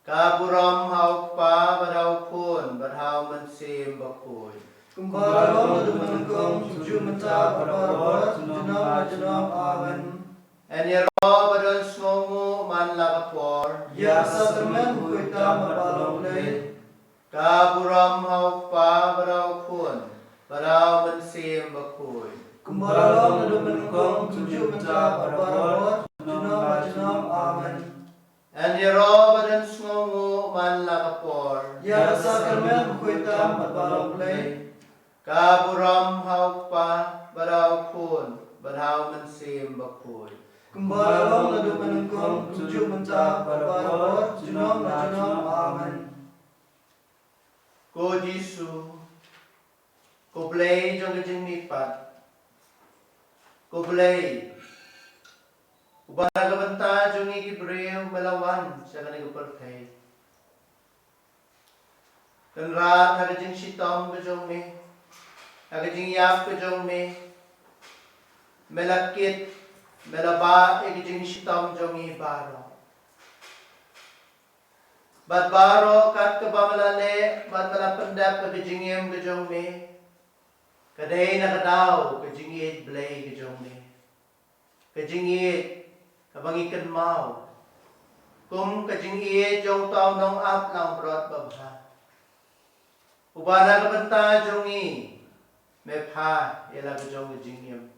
Ka burom ha u Kpa bad ha u Khun bad ha u Mynsiem Bakhuid. Kumba long naduh mynnyngkong, kumjuh mynta bad baroh, junom la junom. Amen. Yn ïaroh bad yn sngewnguh man la ka por. Ïa sa kyrmen khuid tam bad ba long Blei. Ka burom ha u Kpa bad ha u Khun bad ha u Mynsiem Bakhuid. Kumba long naduh mynnyngkong, kumjuh mynta bad baroh, junom la junom. Amen. Yn ïaroh bad yn sngewnguh man la ka por. Ïa sa kyrmen khuid tam bad ba long Blei. Ka burom ha u Kpa bad ha u Khun bad ha u Mynsiem Bakhuid. Kumba long naduh mynnyngkong, kumjuh mynta bad baroh, junom la junom. Amen. Ko Jisu, ko Blei jong ka jingmihpat, ko Blei uba na ka bynta jong ngi ki briew me la wan sha kane ka pyrthei. Kynrad, ha ka jingshitom ka jong me, ha ka jingïap ka jong me, me la kit, me la bah ïa ka jingshitom jong ngi baroh. Bad baroh kat kaba me la leh bad me la pyndep ha ka jingim ka jong me, ka dei na ka daw ka jingïeit Blei ka jong me, ka jingïeit kaba ngi kynmaw kum ka jingïeit jong uta u nongap langbrot babha, uba na ka bynta jong ngi me pha ïa la ka jong ka jingim.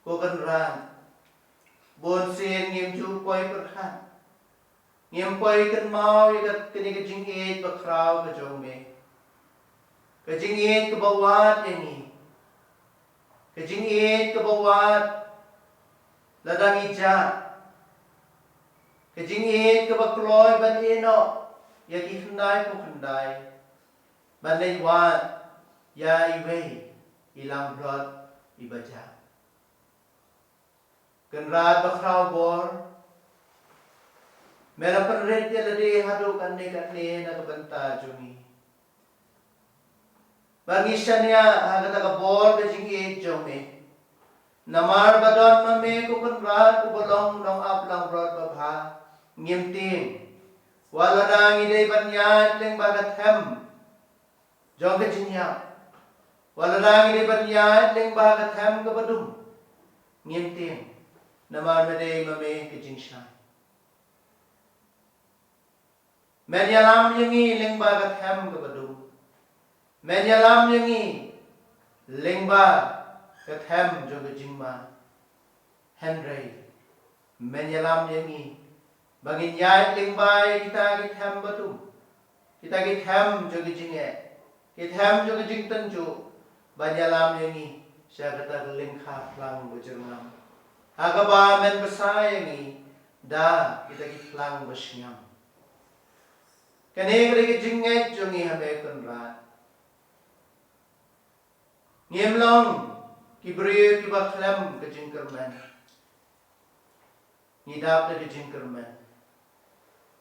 Ko Kynrad, bunsien ngim ju poi pyrkhat, ngim poi kynmaw ïa kane ka jingïeit bakhraw ka jong me, ka jingïeit kaba wad ïa ngi, ka jingïeit kaba wad lada ngi jah, ka jingïeit kaba kloi ban ïehnoh ïa ki khyndai pa khyndai ban leit wad ïa iwei i langbrot iba jah. Kynrad bakhraw bor, me la pynrit ïa lade haduh katne katne na ka bynta jong ngi. Ba ngi shaniah ha kata ka bor ka jingïeit jong me. Namar ba don ma me, ko Kynrad uba long nongap langbrot babha, ngim tieng wat lada ngi dei ban ïaid lyngba ka them jong ka jingïap, wat lada ngi dei ban ïaid lyngba ka them kaba dum, ngim tieng, namar me dei ma me ka jingshai. Men ïalam ïa ngi lyngba ka them kaba dum, men ïalam ïa ngi lyngba ka them jong ka jingma. Hynrei men ïalam ïa ngi ba ngin ïaid lyngba ïa kita ki them ba dum, kita ki them jong ka jingeh, ki them jong ka jingtynjuh, ban ïalam ïa ngi sha kata ka lyngkha phlang ba jyrngam, ha kaba men bsa ïa ngi da kita ki phlang ba shngam. Kane ka dei ka jingngeit jong ngi ha me, Kynrad. Ngim long ki briew kiba khlem ka jingkyrmen. Ngi dap da ka jingkyrmen.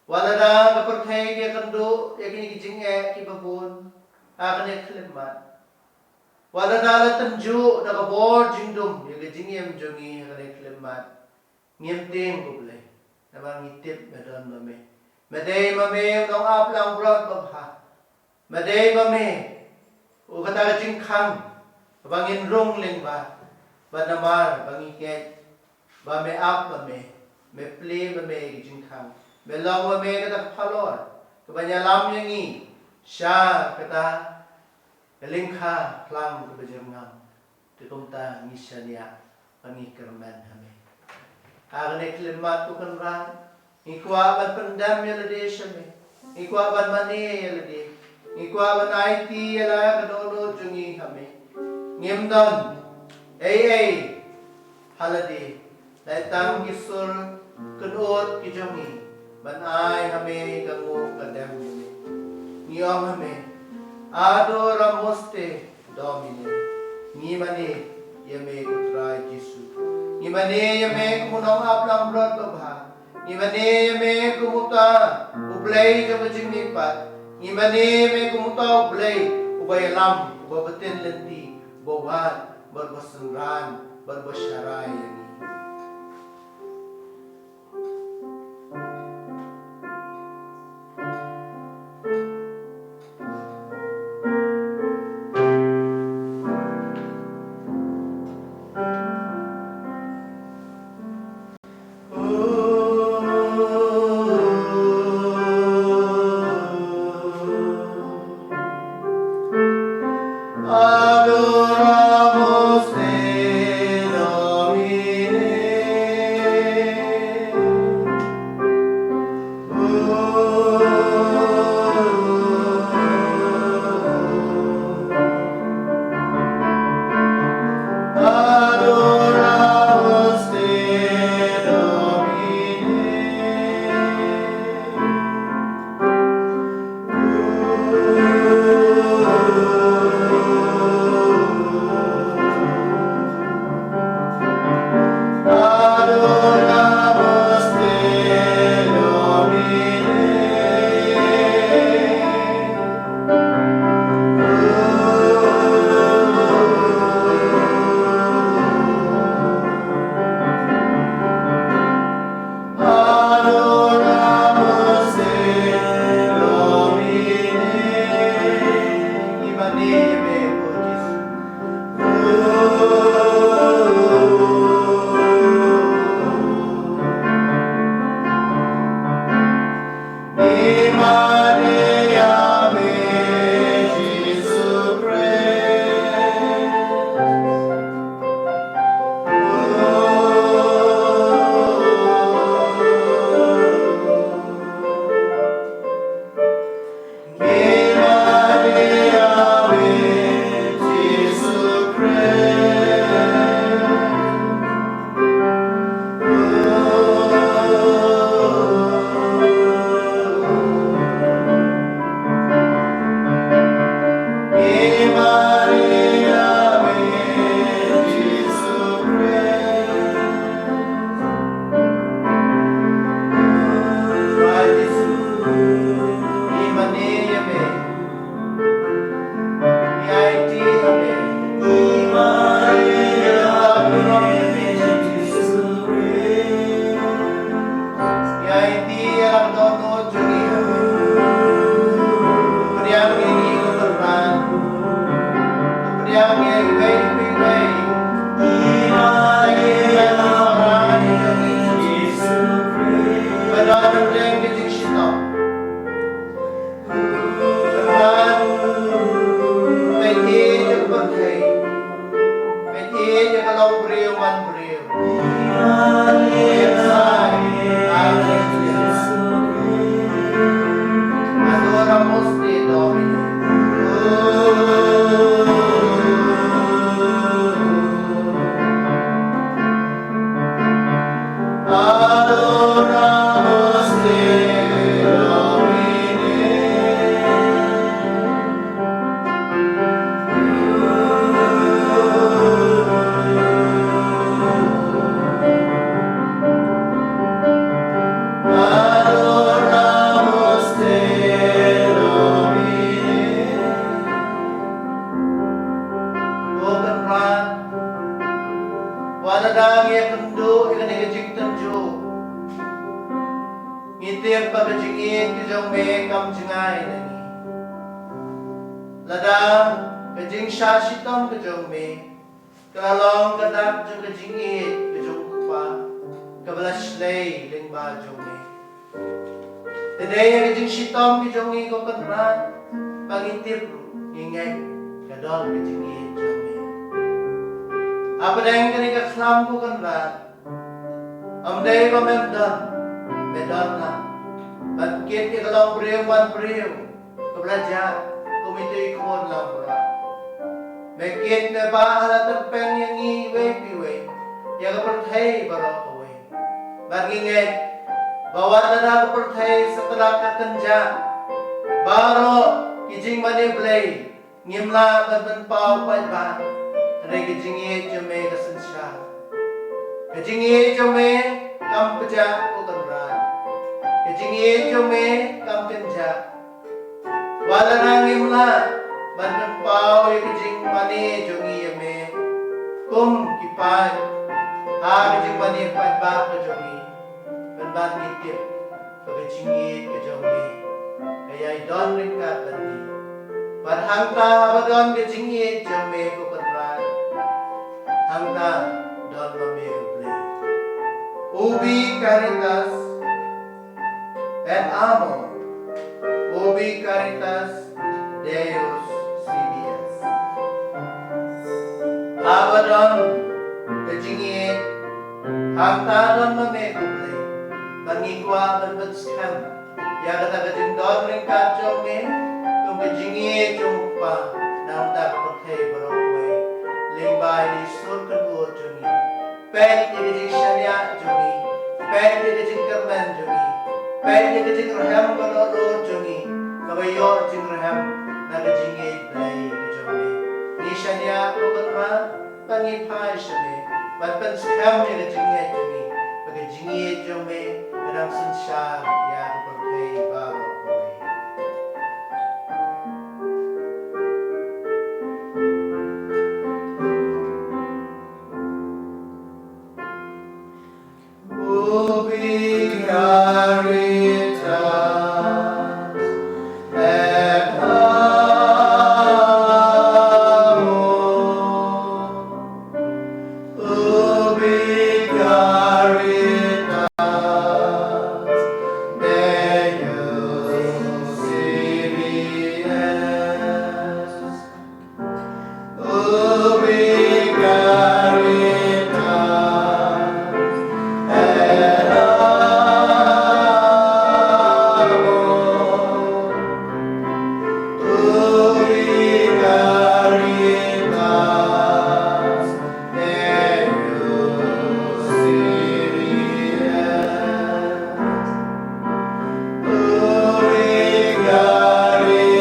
Wat lada ka pyrthei ka ïakynduh ïa kine ki jingeh kiba bun ha kane ka khyllipmat, wat lada la tynjuh da ka bor jingdum ïa ka jingim jong ngi ha kane ka khyllipmat, ngim tieng, ko Blei, namar ngi tip me don ma me. Me dei ma me u nongap langbrot babha. Me dei ma me u kata ka jingkhang ba ngin rung lyngba, ba namar ba ngi ngeit ba me ap ma me, me plie ma me ka jingkhang, me long ma me kata ka phalor kaban ïalam ïa ngi sha kata ka lyngkha phlang kaba jyrngam. Te kumta ngi shaniah ba ngi kyrmen ha me. Ha kane ka khyllipmat, ko Kynrad, ngi kwah ban pyndem ïa lade sha me. Ngi kwah ban mane ïa lade. Ngi kwah ban aiti ïa la ka dohnud jong ngi ha me. Ngim don ei ei ha lade, la tang ki sur kynud ki jong ngi ban ai ha me ka nguh ka dem ïa me. Ngi ong ha me, Adoramos te, Domine. Ngi mane ïa me, ko Trai Jisu. Ngi mane ïa me kum u nongap langbrot babha. Ngi mane ïa me kum uta u Blei jong ka jingmihpat. Ngi mane ïa me kum uta u Blei uba ïalam, uba btin lynti, uba wad bad uba synran bad uba sharai ïa ngi. tip ba ka jingïeit ka jong me kam jngai na ngi. Lada ka jingshah shitom ka jong me ka la long ka dak jong ka jingïeit ka jong u Kpa kaba la shlei lyngba jong me. Te dei ïa ka jingshitom ka jong ngi, ko Kynrad, ba ngi tip ruh, ngi ngeit ka don ka jingïeit jong me. Hapdeng kane ka khlam, ko Kynrad, ym dei ba mem don, me don lang. Ban kit ïa ka longbriew manbriew kaba la jah kum ito i khun langbrot. Me kit, me bah ha la tyrpeng ïa ngi iwei pa iwei, ïa ka pyrthei baroh kawei. Bad ngi ngeit ba wat lada ka pyrthei satlak ka kynjah, baroh ki jingmane Blei ngim lah ban pynpaw paidbah, hynrei ka jingïeit jong me ka synshar. Ka jingïeit jong me kam pjah, ko Kynrad. Ka jingïeit jong me kam kynjah. Wat lada ngim lah ban pynpaw ïa ka jingmane jong ngi ïa me kum ki paid ha ka jingmane paidbah ka jong ngi, pynban ngi tip ba ka jingïeit ka jong me ka ïai don ryngkat bad ngi. Bad hangta ba don ka jingïeit jong me, ko Kynrad, hangta don ma me U Blei. Ubi Caritas et Amor, Ubi Caritas Deus Sibi Est. Haba don ka jingïeit, hangta don ma me U Blei. Bad ngi kwah ban pynskhem ïa kata ka jingdon ryngkat jong me kum ka jingïeit jong u Kpa na ka bynta ka pyrthei baroh kawei, lyngba ïa i sur kynwut jong ngi. Peit ïa ka jingshaniah jong ngi, peit ïa ka jingkyrmen jong ngi, peit ïa ka jingrhem ka dohnud jong ngi, kaba ïoh jingrhem na ka jingïeit Blei ka jong me. Ngi shaniah, ko Kynrad, bad ngi phai sha me ban pynskhem ïa ka jingngeit jong ngi ba ka jingïeit jong me ka dang synshar ïa ka pyrthei baroh kawei. Ubi Caritas et Amor, Ubi Caritas Deus Sibi Est. Ubi Caritas et Amor, Ubi Caritas Deus Sibi Est, Ubi Caritas et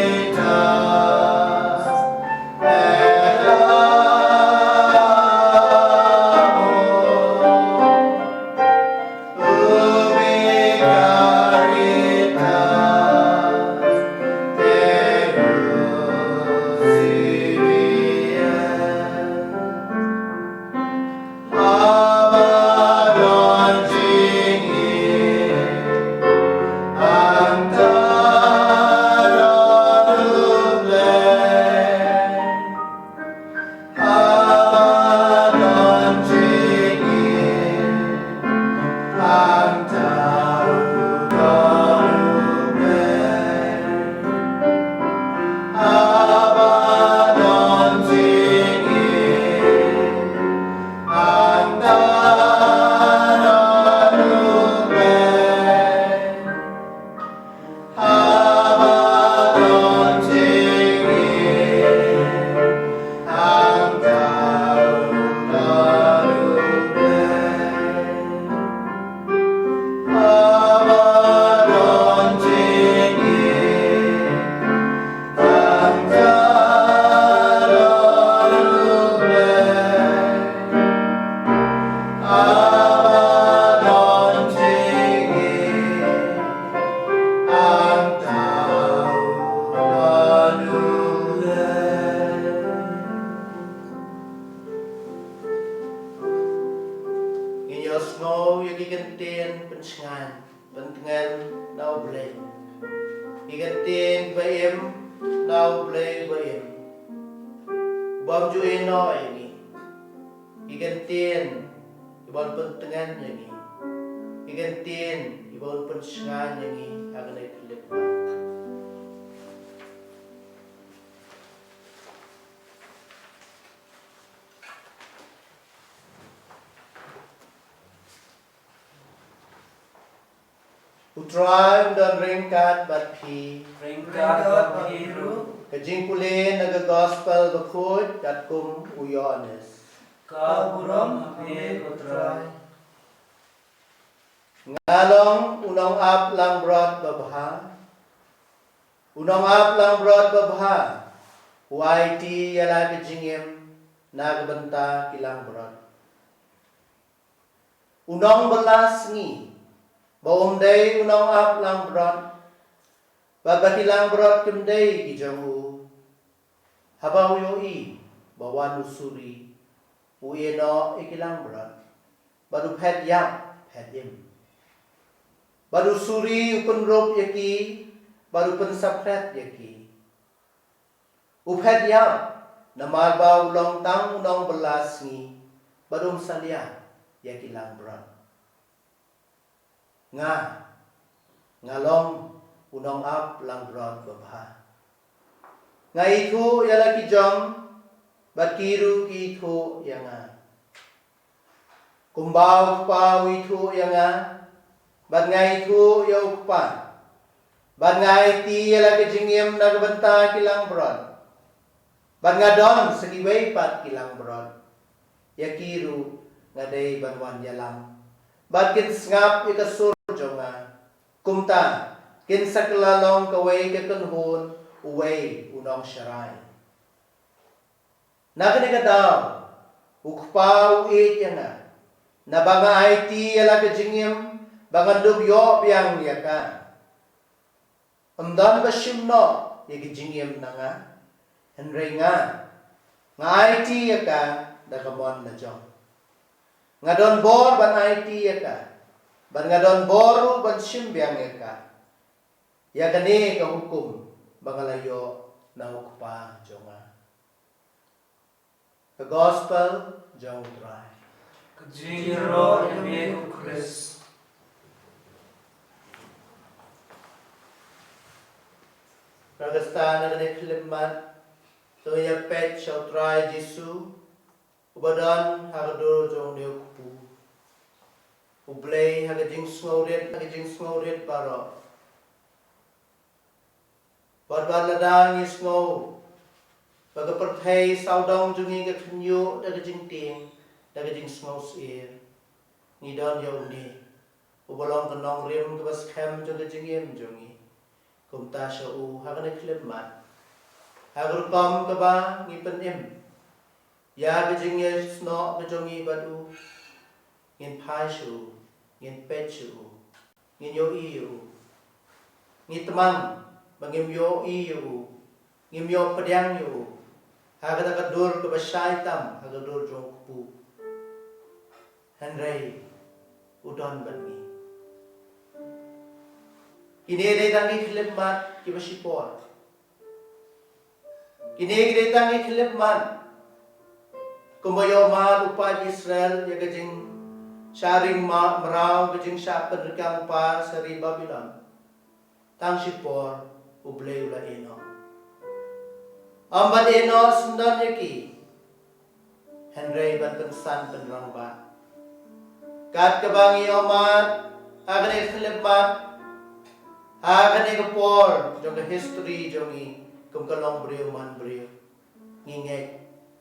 Amor, Ubi Caritas Deus Sibi Est. Haba don jingïeit, hangta don U Blei. Haba don jingïeit, hangta don U Blei. Haba don jingïeit, hangta don U Blei. Haba don jingïeit, hangta don U Blei. Haba don jingïeit, hangta don U Blei. Haba don jingïeit, hangta don U Blei. Ngin ïohsngew ïa ki kyntien pynshngaiñ. Pyntngen na U Blei. Ki kyntien ba im na U Blei ba im, bym ju ïehnoh ïa ngi. Ki kyntien ki ban pyntngen ïa ngi. Ki kyntien ki ban pynshngaiñ ïa ngi ha kane ka khyllipmat. U Trai un don ryngkat bad phi. Ryngkat bad phi ruh. Ka jingpule na ka Gospel bakhuid katkum u Ïoannis. Ka burom ha phi ko Trai. Nga long u nongap langbrot babha. U nongap langbrot babha u aiti ïa la ka jingim na ka bynta ki langbrot. U nongbylla sngi ba um dei u nongap langbrot, ba ba ki langbrot kim dei ki jong u. Haba u ïohi ba wan u suri, u ïehnoh ïa ki langbrot, bad u phet ïap phet im. Bad u suri u pynrup ïa ki, bad u pynsaphriang ïa ki. U phet ïap namar ba u long tang u nongbylla sngi, bad um salia ïa ki langbrot. Nga, nga long u nongap langbrot babha. Nga ithuh ïa la ki jong, bad ki ruh ki ithuh ïa nga. Kumba u Kpa u ithuh ïa nga, bad nga ithuh ïa u Kpa. Bad nga aiti ïa la ka jingim na ka bynta ki langbrot. Bad nga don sa kiwei pat ki langbrot. Ïa ki ruh nga dei ban wan ïalam. Bad kin sngap ïa ka sur jong nga. Kumta, kin sa kylla long kawei ka kynhun, uwei u nongsharai. Na kane ka daw, u Kpa u ïeit ïa nga. Naba nga aiti ïa la ka jingim, ba ngan dup ïoh biang ïa ka. Ym don ba shim noh ïa ka jingim na nga. Hynrei nga, nga aiti ïa ka da ka mon la jong. Nga don bor ban aiti ïa ka. Bad nga don bor ruh ban shim biang ïa ka. Ïa kane ka hukum ba nga la ïoh na u Kpa jong nga. Ka Gospel jong u Trai. Ka jingïaroh ïa me ko Khrist. Ka Khristan, ha kane ka khyllipmat, to ïa peit sha u Trai Jisu, uba don ha ka dur jong une u kpu. U Blei ha ka jingsngewrit, ha ka jingsngewrit baroh. Bad bad lada ngi sngew ba ka pyrthei sawdong jong ngi ka khynñiuh da ka jingtieng, da ka jingsngewsyier, ngi don ïa une uba long ka nongrim kaba skhem jong ka jingim jong ngi. Kumta sha u ha kane ka khyllipmat, ha ka rukom kaba ngi pynim ïa ka jingïasnoh ka jong ngi bad u, ngin phai sha u, ngin peit sha u, ngin ïohi ïa u. Ngi tmang ba ngim ïohi ïa u, ngim ïoh pdiang ïa u ha kata ka dur kaba shai tam, ha ka dur jong u kpu. Hynrei u don bad ngi. Kine dei tang ki khyllipmat kiba shipor. Kine ki dei tang ki khyllipmat kumba ïohmad u paid Israel ïa ka jingshah ring ma-, mraw, ka jingshah pynrkang par sha ri Babilon. Tang shipor U Blei u la ïehnoh. Ym ban ïehnoh syndon ïa ki, hynrei ban pynsan pynrangbah. Kat kaba ngi ïohmad ha kane ka khyllipmat, ha kane ka por jong ka history jong ngi kum ka longbriew manbriew, ngi ngeit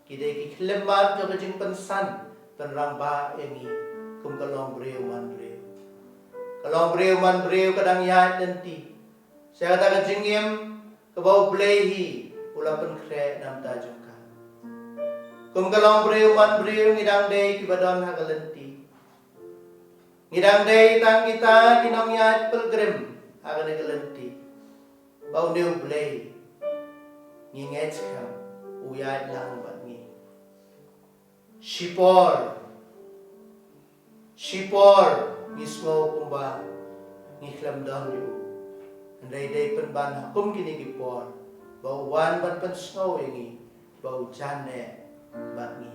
ki dei ki khyllipmat jong ka jingpynsan pynrangbah ïa ngi kum ka longbriew manbriew. Ka longbriew manbriew ka dang ïaid lynti sha kata ka jingim kaba U Blei hi u la pynkhreh na bynta jong ka. Kum ka longbriew manbriew ngi dang dei kiba don ha ka lynti. Ngi dang dei tang kita ki nongïaid pilgrim ha kane ka lynti. Ba une U Blei ngi ngeit skhem u ïaid lang bad ngi. Shipor, shipor ngi sngew kumba ngi khlem don ïa u. Hynrei dei pynban ha kum kine ki por ba u wan ban pynsngew ïa ngi ba u jan eh bad ngi.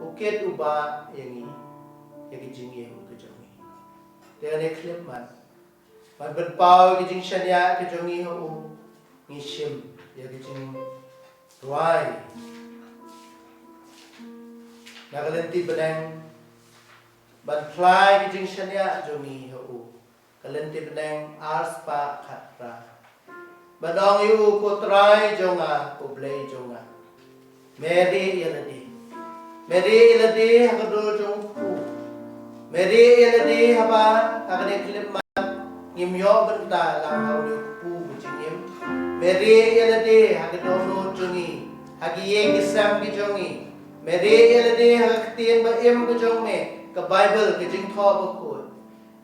U kit u bah ïa ngi ïa ki jingim ki jong ngi. Te ane khlem man ban pynpaw ïa ki jingshaniah ki jong ngi ha u, ngi shim ïa ki jingduwai na ka lynti bneng ban phla ïa ki jingshaniah jong ngi ha u. Ka lynti bneng ar spah khatphra. Ban ong ïa u, ko Trai jong nga, ko Blei jong nga, me rieh ïa lade. Me rieh ïa lade ha ka dur jong u kpu. Me rieh ïa lade haba ha kane ka khyllipmat ngim ïoh bynta lang ha une u kpu ka jingim. Me rieh ïa lade ha ka dohnud jong ngi, ha ki ïing ki sem ki jong ngi. Me rieh ïa lade ha ka ktien ba im ka jong me, ka Baibl, ka Jingthoh Bakhuid.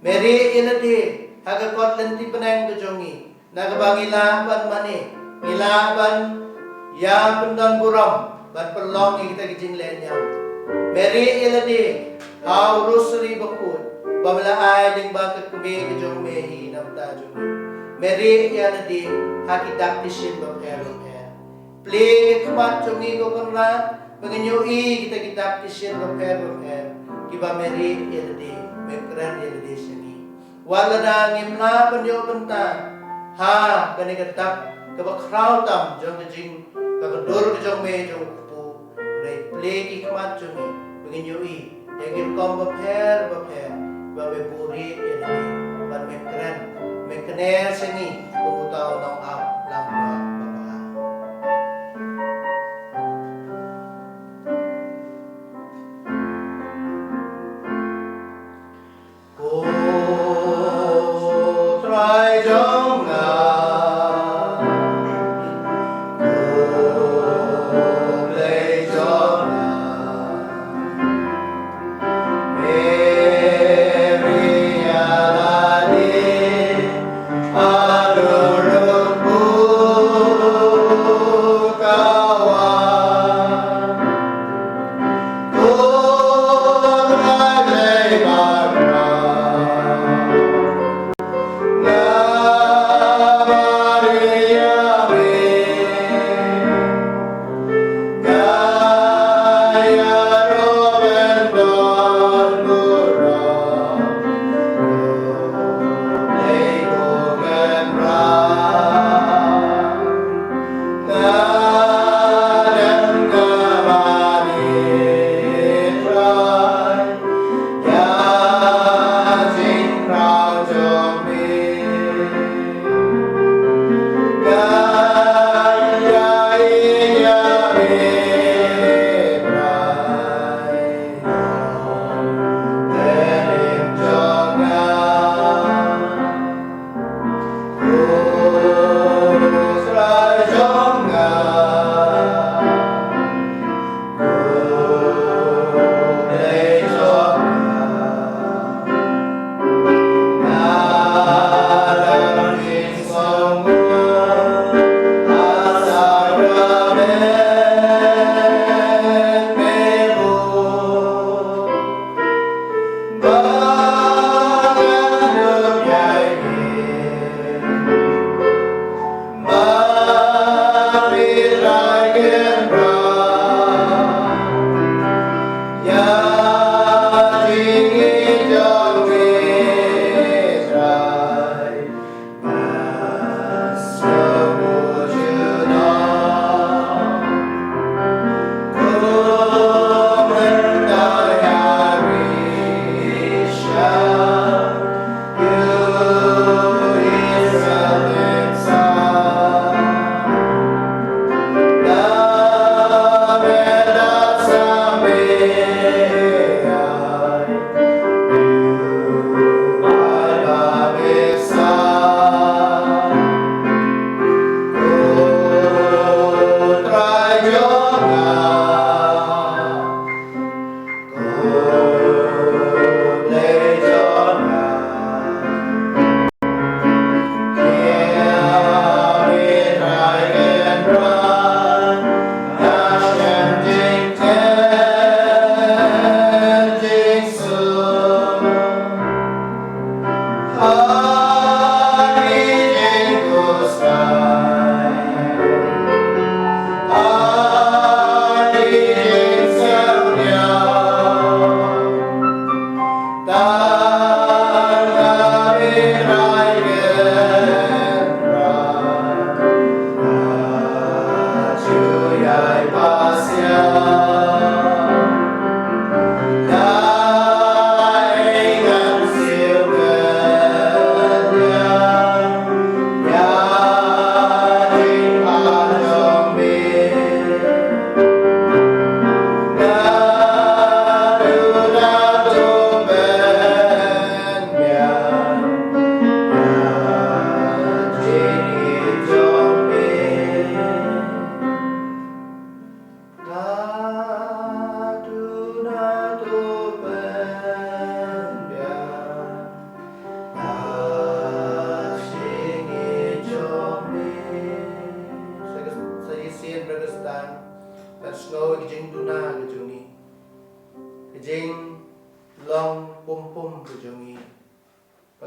Me rieh ïa lade ha ka kot lynti bneng ka jong ngi, na kaba ngi lah ban mane, ngi lah ban ïa pyndon burom ban pynlong ïa kita ki jingleh niam. Me rieh ïa lade ha u Rosary Bakhuid ba me la ai lyngba ka kmie ka jong me hi na bynta jong ngi. Me rieh ïa lade ha ki dak ki shin bapher bapher. Plie ki khmat jong ngi, ko Kynrad, ba ngin ïohi kita ki dak ki shin bapher bapher kiba me rieh ïa lade, me kren ïa lade sha ngi. Wat lada ngim lah ban ïoh bynta ha kane ka dak kaba khraw tam jong ka jing, ka dur ka jong me jong u kpu, hynrei plie ki khmat jong ngi ba ngin ïohi ïa ki rukom bapher bapher ba me buhrieh ïa lade bad me kren, me kner sha ngi kum uta u nongap langbrot ba bha. Ko Trai jong nga, ko Blei jong nga, me rieh ïa lade ha dur u kpu.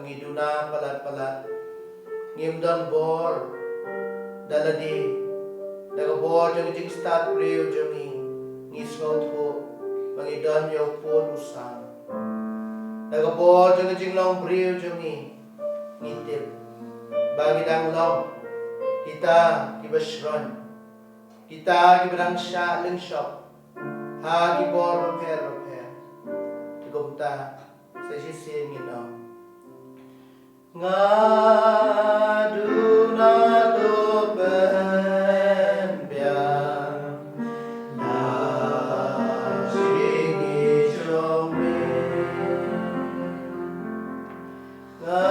ngi duna palat palat, ngim don bor da lade. Da ka bor jong ka jingstad briew jong ngi, ngi sngewthuh ba ngi don ïa u pud u sam. Da ka bor jong ka jinglong briew jong ngi, ngi tip ba ngi dang long kita kiba shron, kita kiba dang shah lyngshop ha ki bor bapher bapher. Te kumta sa shisien ngin ong: Nga duna to pynbiang na jingïeit jong me. Nga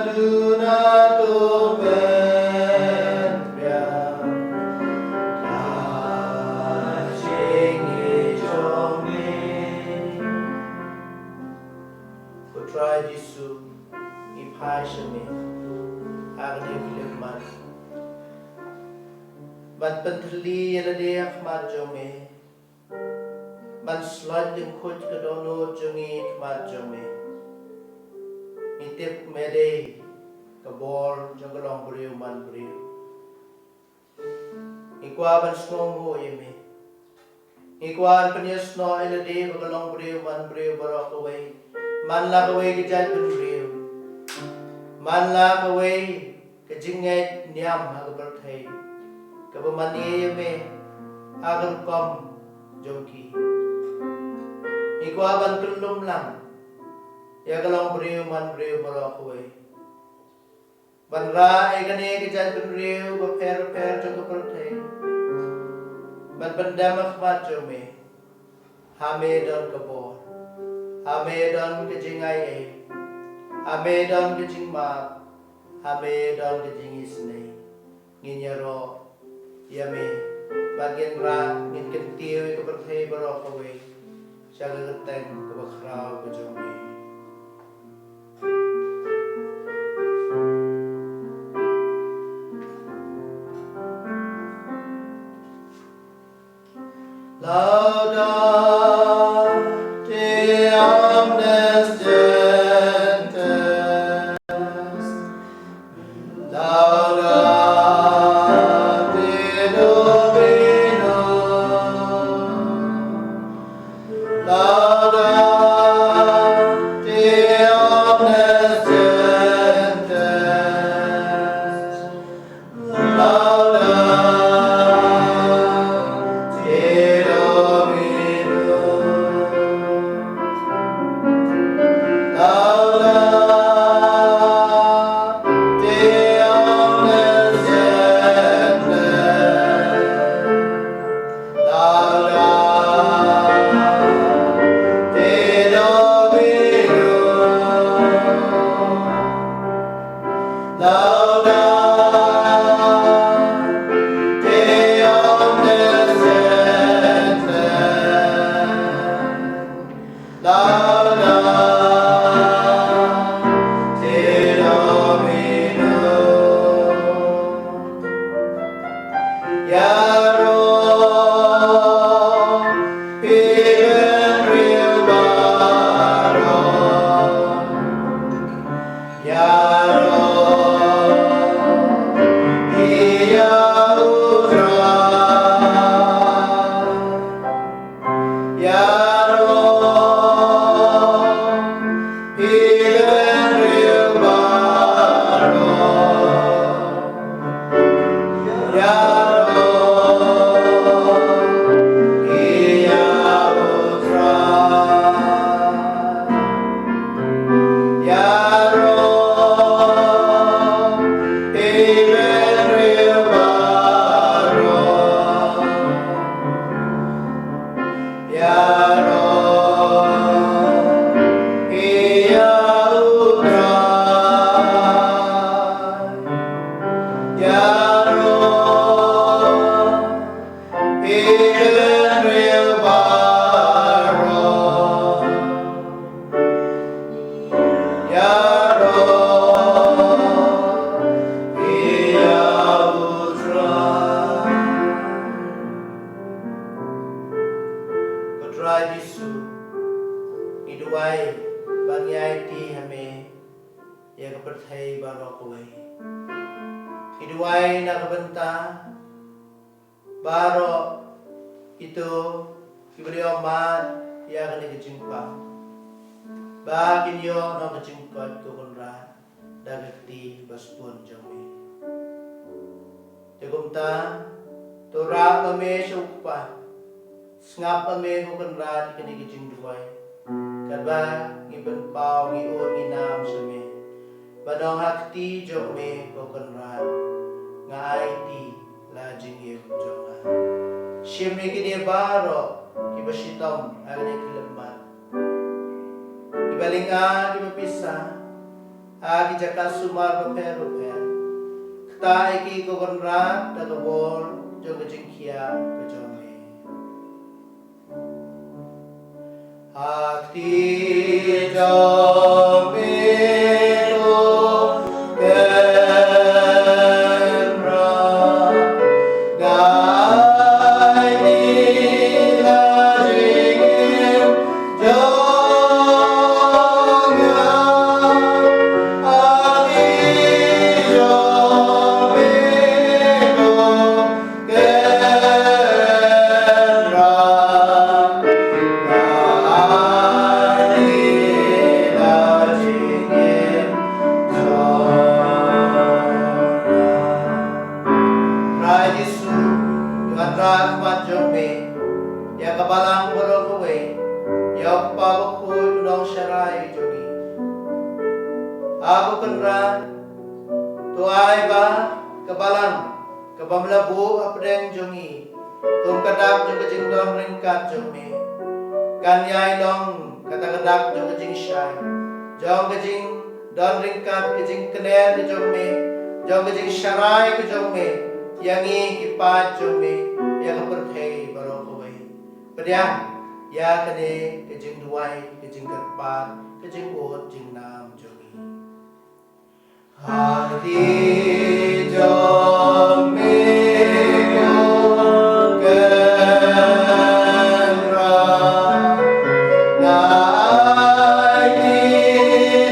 duna to pynbiang na jingïeit jong me. Ko Trai Jisu, ngi phai sha me ha kane ka khyllipmat ban pynthylli ïa lade ha khmat jong me, ban slot lyngkhuid ka dohnud jong ngi ha khmat jong me. Ngi tip me dei ka bor jong ka longbriew manbriew. Ngi kwah ban sngewnguh ïa me. Ngi kwah ban pynïasnoh ïa lade bad ka longbriew manbriew baroh kawei man la kawei ka jaitbynriew, man la kawei ka jingngeit niam ha ka pyrthei kaba mane ïa me ha ka rukom jong ki. Ngi kwah ban kyllum lang ïa ka longbriew manbriew baroh kawei ban rah ïa kane ka jaitbynriew bapher bapher jong ka pyrthei ban pyndem ha khmat jong me. Ha me don ka bor, ha me don ka jingaiei, ha me don ka jingmap, ha me don ka jingisynei. Ngin ïaroh ïa me bad ngin rah, ngin kyntiew ïa ka pyrthei baroh kawei sha ka kyrteng kaba khraw ka jong me. Laudate omnes gentes. Laudate Domino. Laudate omnes gentes. Laudate Domino. Laudate omnes gentes. Laudate Domino. Laudate omnes gentes. Laudate Domino. Ïaroh phi bynriew baroh. Ïaroh ïa u Trai. Ïaroh phi bynriew baroh. Ïaroh ïa u Trai. Ïaroh phi bynriew baroh. Ïaroh ïa u Trai. Ïaroh phi bynriew baroh. Ïaroh ïa u Trai. Ko Trai Jisu, ngi duwai ba ngi aiti ha me ïa ka pyrthei baroh kawei. Ngi duwai na ka bynta baroh kito kiba la ïoh mad ïa kane ka jingpang, ba kin ïoh noh ka jingkoit, ko Kynrad, da ka kti ba sbun jong me. Te kumta, to rah ma me sha u Kpa. Sngap ma me, ko Kynrad, ïa kane ka jingduwai. Katba ngi pynpaw, ngi ud, ngi nam sha me, ba nong ha kti jong me, ko Kynrad, nga aiti la jingim jong nga. Shim ïa kine baroh kiba shitom ha kane ka khyllipmat, kiba lynga, kiba pisa, ha ki jaka sumar bapher bapher. Ktah ïa ki, ko Kynrad, da ka bor jong ka jingkhia ka jong me. Ha kti jong me, ko Kynrad, nga aiti la jingim jong nga. Ha kti jong me, ko Kynrad, nga aiti la jingim jong nga. Trai Jisu, ngi wanrah ha khmat jong me ïa ka balang baroh kawei, ïa u kpa bakhuid, u nongsharai jong ngi. A ko Kynrad, to ai ba ka balang kaba me la buh hapdeng jong ngi, kum ka dak jong ka jingdon ryngkat jong me, kan ïai long kata ka dak jong ka jingshai, jong ka jingdon ryngkat, ka jingkner ka jong me, jong ka jingsharai ka jong me ïa ngi ki paid jong me, ïa ka pyrthei baroh kawei. Pdiang ïa kane ka jingduwai, ka jingkyrpad, ka jingud jingnam jong ngi. Ha kti jong me, ko Kynrad, nga aiti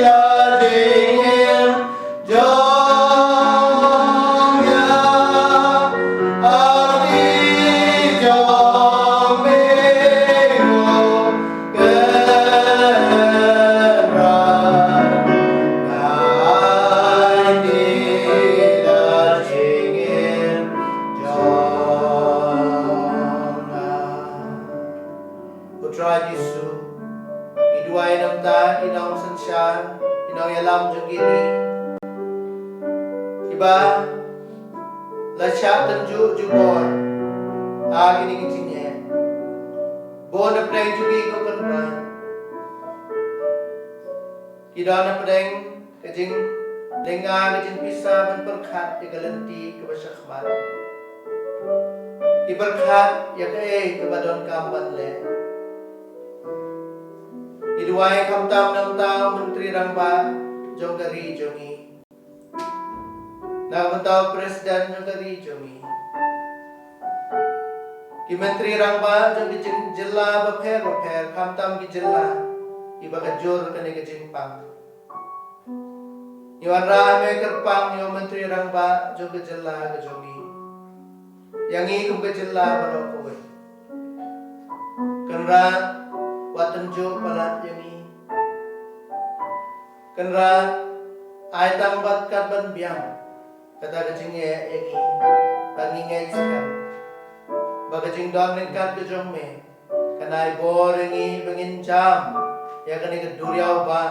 la jingim jong nga. Ha kti jong me, ko Kynrad, nga aiti la jingim jong nga. Ko Trai Jisu, ngi duwai na ka bynta ki nongsynshar, ki nongïalam jong ki ri, kiba la shah tynjuh jubor ha kine ki jingeh. Bun hapdeng jong ki, ko Kynrad, ki don hapdeng ka jinglynga, ka jingpisa ban pyrkhat ïa ka lynti kaba shakhmat. Ki pyrkhat ïa kaei kaba donkam ban leh. Ngi duwai khamtam na ka bynta u Myntri Rangbah jong ka ri jong ngi, na ka bynta u President jong ka ri jong ngi, ki Myntri Rangbah jong ki jylla bapher bapher, khamtam ki jylla kiba ka jur kane ka jingpang. Ngi wanrah ha me kyrpang ïa u Myntri Rangbah jong ka jylla ka jong ngi, ïa ngi kum ka jylla baroh kawei. Kynrad, wat tynjuh palat ïa ngi. Kynrad, ai tang bad kat ban biang kata ka jingeh ïa ngi, ba ngi ngeit skhem ba ka jingdon ryngkat ka jong me kan ai bor ïa ngi ba ngin jam ïa kane ka duriaw ba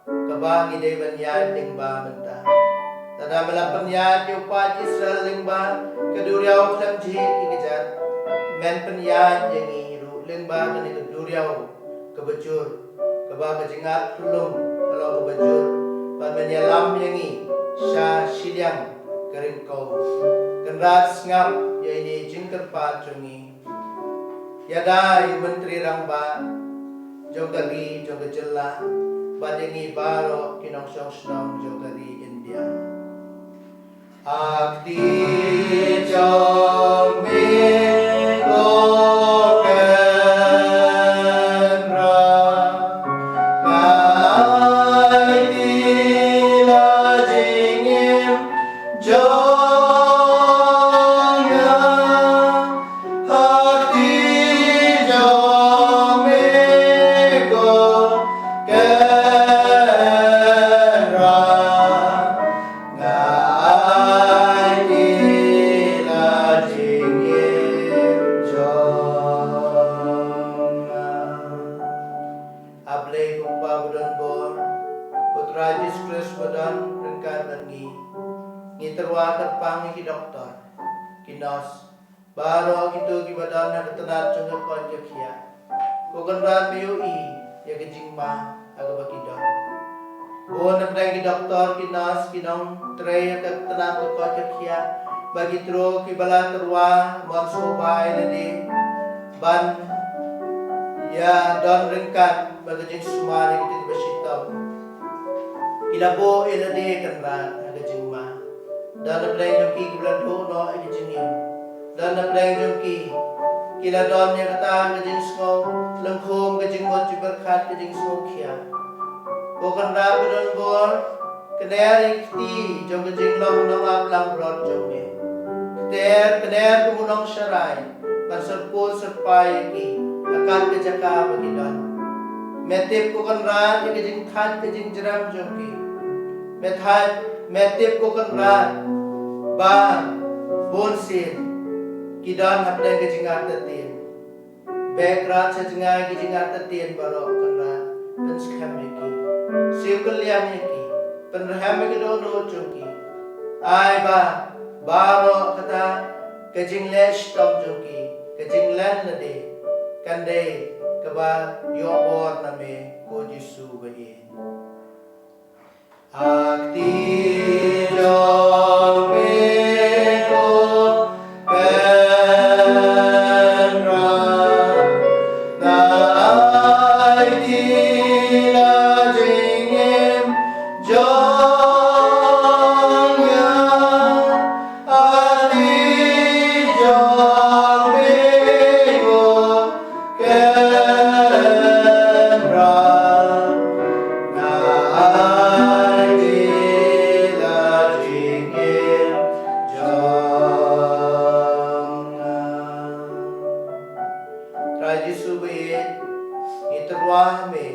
kaba ngi dei ban ïaid lyngba mynta. Lada me la pynïaid ïa u paid Israel lyngba ka duriaw khlem jhieh ki kjat, men pynïaid ïa ngi ruh lyngba kane ka duriaw kaba jur, kaba ka jingat pynlong ka long kaba jur, bad men ïalam ïa ngi sha shiliang ka ryngkew. Kynrad, sngap ïa ine i jingkyrpad jong ngi. Ïada ïa u Myntri Rangbah jong ka ri, jong ka jylla, bad ïa ngi baroh ki nongshong shnong jong ka ri India. Ha kti jong me, ko Kynrad, nga aiti la Trai Jisu Khrist ba don ryngkat bad ngi. Ngi tyrwa kyrpang ïa ki doktor, ki nurse, baroh kito kiba don ha ka tnat jong ka koit ka khiah. Ko Kynrad, me ïohi ïa ka jingma ha kaba ki don. Bun na pdeng ki doktor, ki nurse, ki nongtrei ha ka tnat ka koit ka khiah, ba ki tro kiba la tyrwa mon sngewbha ïa lade ban ïa don ryngkat bad ka jingsumar ïa kito kiba shitom. Ki la buh ïa lade, Kynrad, ha ka jingma. Don na pdeng jong ki kiba la duh noh ïa ka jingim. Don na pdeng jong ki ki la don ïa kata ka jingsngew lyngkhum, ka jingmut jingpyrkhat, ka jingsngewkhia. Ko Kynrad ba don bor, kner ïa ka kti jong ka jinglong nongap langbrot jong me. Kter, kner kum u nongsharai ban syrpud syrpai ïa ki ha kat ka jaka ba ki don. Me tip, ko Kynrad, ïa ka jingthait ka jingjrem jong ki. Me thait, me tip, ko Kynrad, ba bunsien ki don hapdeng ka jingartatien. Beh Kynrad sha jngai ki jingartatien baroh, Kynrad, pynskhem ïa ki. Siew kylliang ïa ki, pynrhem ïa ka dohnud jong ki. Ai ba baroh kata ka jingleh shitom jong ki, ka jinglen lade, kan dei kaba ïoh bor na me, ko Jisu ba ïeit. Ha kti jong me, ko Kynrad, nga aiti la jingim jong nga. Ha kti jong me, ko Kynrad, nga aiti la jingim jong nga. Trai Jisu ba ïeit, ngi tyrwa ha me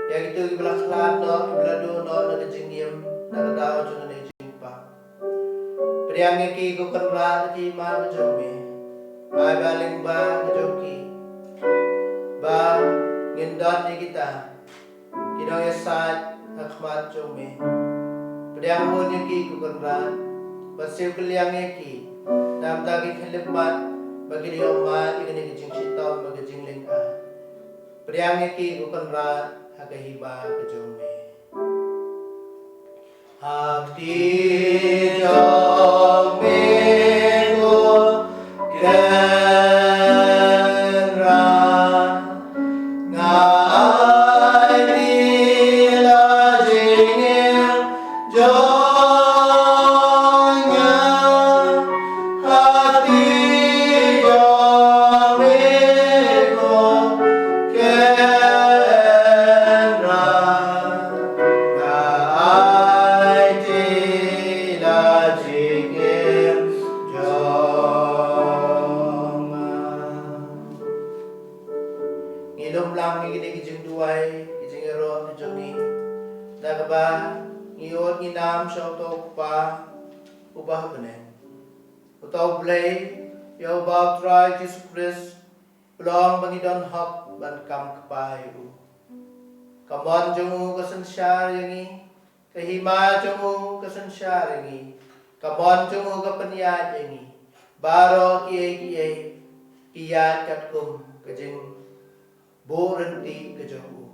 ïa kito kiba la khlad noh, kiba la duh noh na ka jingim na ka daw jong kane ka jingpang. Pdiang ïa ki, ko Kynrad, ha ka hima ka jong me. Ai ba lyngba ka jong ki ba ngin don ïa kita ki nongïasaid ha khmat jong me. Pdiang bun ïa ki, ko Kynrad, bad siew kylliang ïa ki na ka bynta ki khyllipmat ba kin ïoh mad ïa kane ka jingshitom bad ka jinglyngngoh. Pdiang ïa ki, ko Kynrad, ha ka hima ka jong me. Ha kti jong me, ko Kynrad, nga aiti la jingim jong nga. Ha kti jong me, ko Kynrad, nga aiti la jingim jong nga. Ngi lum lang ïa kine ki jingduwai, ki jingïaroh ki jong ngi, da kaba ngi ot ngi nam sha uto u Kpa uba ha bneng. Uto U Blei, ïa uba U Trai Jisu Khrist u long ba ngi don hok ban kam kpa ïa u. Ka mon jong u ka synshar ïa ngi, ka hima jong u ka synshar ïa ngi, ka mon jong u ka pynïaid ïa ngi. Baroh kiei kiei ki ïaid katkum ka jingbuh ryntih ka jong u.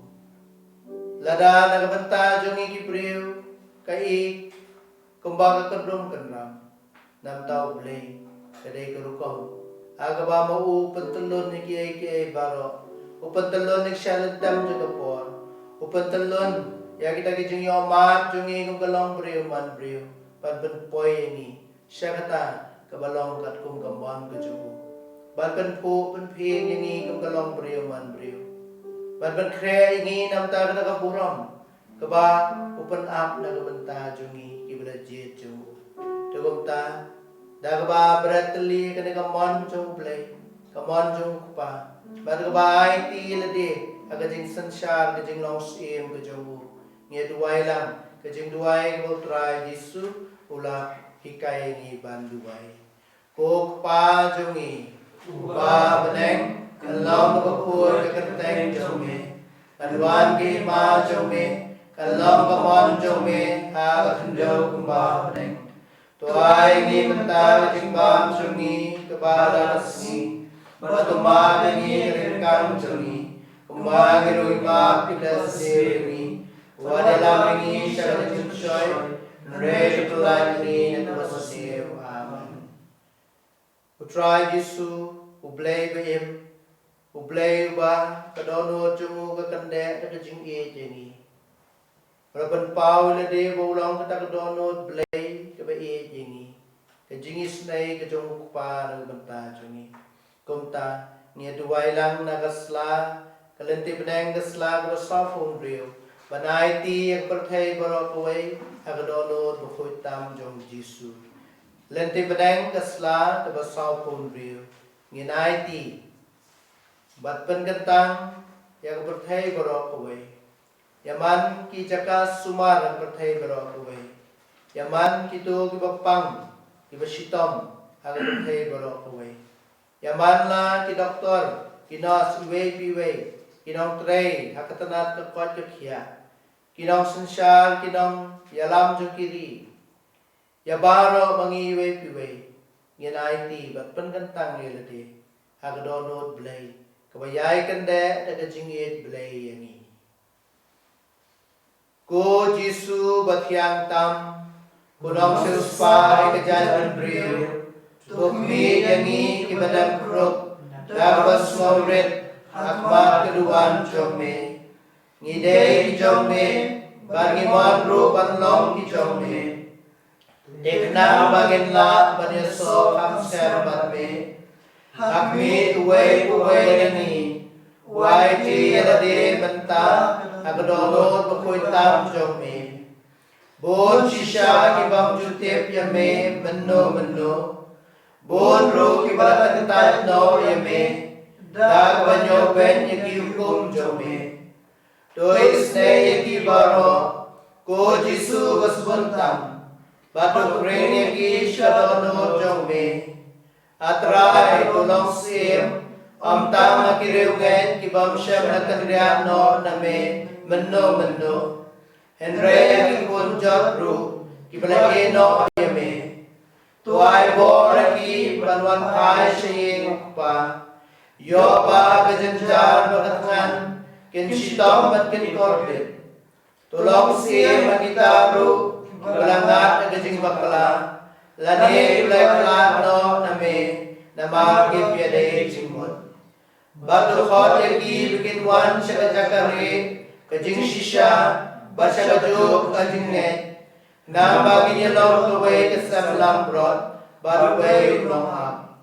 Lada na ka bynta jong ngi ki briew ka i kumba ka kyndrum kynram, namar U Blei ka dei ka rukom ha kaba ma u u pyntyllun ïa kiei kiei baroh, u pyntyllun ïa ka shalynter jong ka por, u pyntyllun ïa kita ki jingïohmad jong ngi kum ka longbriew manbriew, ban pynpoi ïa ngi sha kata kaba long katkum ka mon ka jong u, ban pynphuh pynphieng ïa ngi kum ka longbriew manbriew, ban pynkhreh ïa ngi namar kata ka burom kaba u pynap na ka bynta jong ngi kiba la jied jong u. Te kumta, da kaba bret tylli kane ka mon jong U Blei, ka mon jong U Kpa, bad kaba aiti ïa lade ha ka jingsynshar ka jinglong syiem ka jong u, ngi duwai lang ka jingduwai kaba U Trai Jisu u la hikai ïa ngi ban duwai. Ko Kpa jong ngi uba ha bneng, kan long bakhuid ka kyrteng jong me, kan wan ka hima jong me, kan long ka mon jong me ha ka khyndew kumba ha bneng. To ai ngi mynta ka jingbam jong ngi kaba la ka sngi, bad to map ïa ngi ka ryngkat jong ngi, kumba ngi ruh ngi map ïa ki ba sniew ïa ngi. Wat ïalam ïa ngi sha ka jingpynshoi, hynrei to pyllait ïa ngi na kaba sniew. Amen. U Trai Jisu, U Blei ba im, U Blei uba ka dohnud jong u ka kyndeh da ka jingïeit ïa ngi. Ba la pynpaw ïa lade ba u long kata ka dohnud Blei kaba ïeit ïa ngi, ka jingisynei ka jong U Kpa na ka bynta jong ngi. Kumta ngin ïa duwai lang na ka sla, ka lynti bneng ka sla kaba sawphew hynriew, ban aiti ïa ka pyrthei baroh kawei ha ka dohnud bakhuid tam jong U Jisu. Lynti bneng ka sla kaba sawphew hynriew, ngin aiti bad pynkyntang ïa ka pyrthei baroh kawei. Ïa man ki jaka sumar ha ka pyrthei baroh kawei. Ïa man kito kiba pang, kiba shitom ha ka pyrthei baroh kawei. Ïa man la ki doktor, ki nurse, iwei pa iwei, ki nongtrei ha ka tnat ka koit ka khiah, ki nongsynshar, ki nongïalam jong ki ri. Ïa baroh ma ngi iwei pa iwei, ngin aiti bad pynkyntang ïa lade ha ka dohnud Blei kaba ïai kyndeh da ka jingïeit Blei ïa ngi. Ko Jisu ba thiang tam, ko Nongsiewspah ïa ka jaitbynriew, to khmih ïa ngi kiba dem khrup da kaba sngewrit ha khmat ka duwan jong me. Ngi dei ki jong me, bad ngi mon ruh ban long ki jong me. Te khnang ba ngin lah ban ïasoh kham sem bad me, ha khmih uwei pa uwei na ngi, u aiti ïa lade mynta ha ka dohnud bakhuid tam jong me. Bun shisha ki bym ju tip ïa me mynno mynno. Bun ruh kiba la kyntait noh ïa me da kaba ñiewbeiñ ïa ki hukum jong me. To isynei ïa ki baroh, ko Jisu ba sbun tam, bad to khring ïa ki sha ka dohnud jong me. A Trai, to long syiem, ym tang ha ki riewngeit ki bym shym la kynriah noh na me mynno mynno, hynrei ha ki khun jot ruh kiba la ïeh noh ïa me. To ai bor ïa ki ban wan phai sha ïing U Kpa. Ïoh ba ha ka jynjar ba ka thngan kin shitom bad kin kordit. To long syiem ha kita ruh kiba la ngat ha ka jingbakla, lane kiba la khlad noh na me namar kim ïadei jingmut. Bad to khot ïa ki ba kin wan sha ka jaka rieh ka jingshisha bad sha kajuh ka jingngeit, khnang ba kin ïalong kawei ka sem langbrot bad uwei u nongap.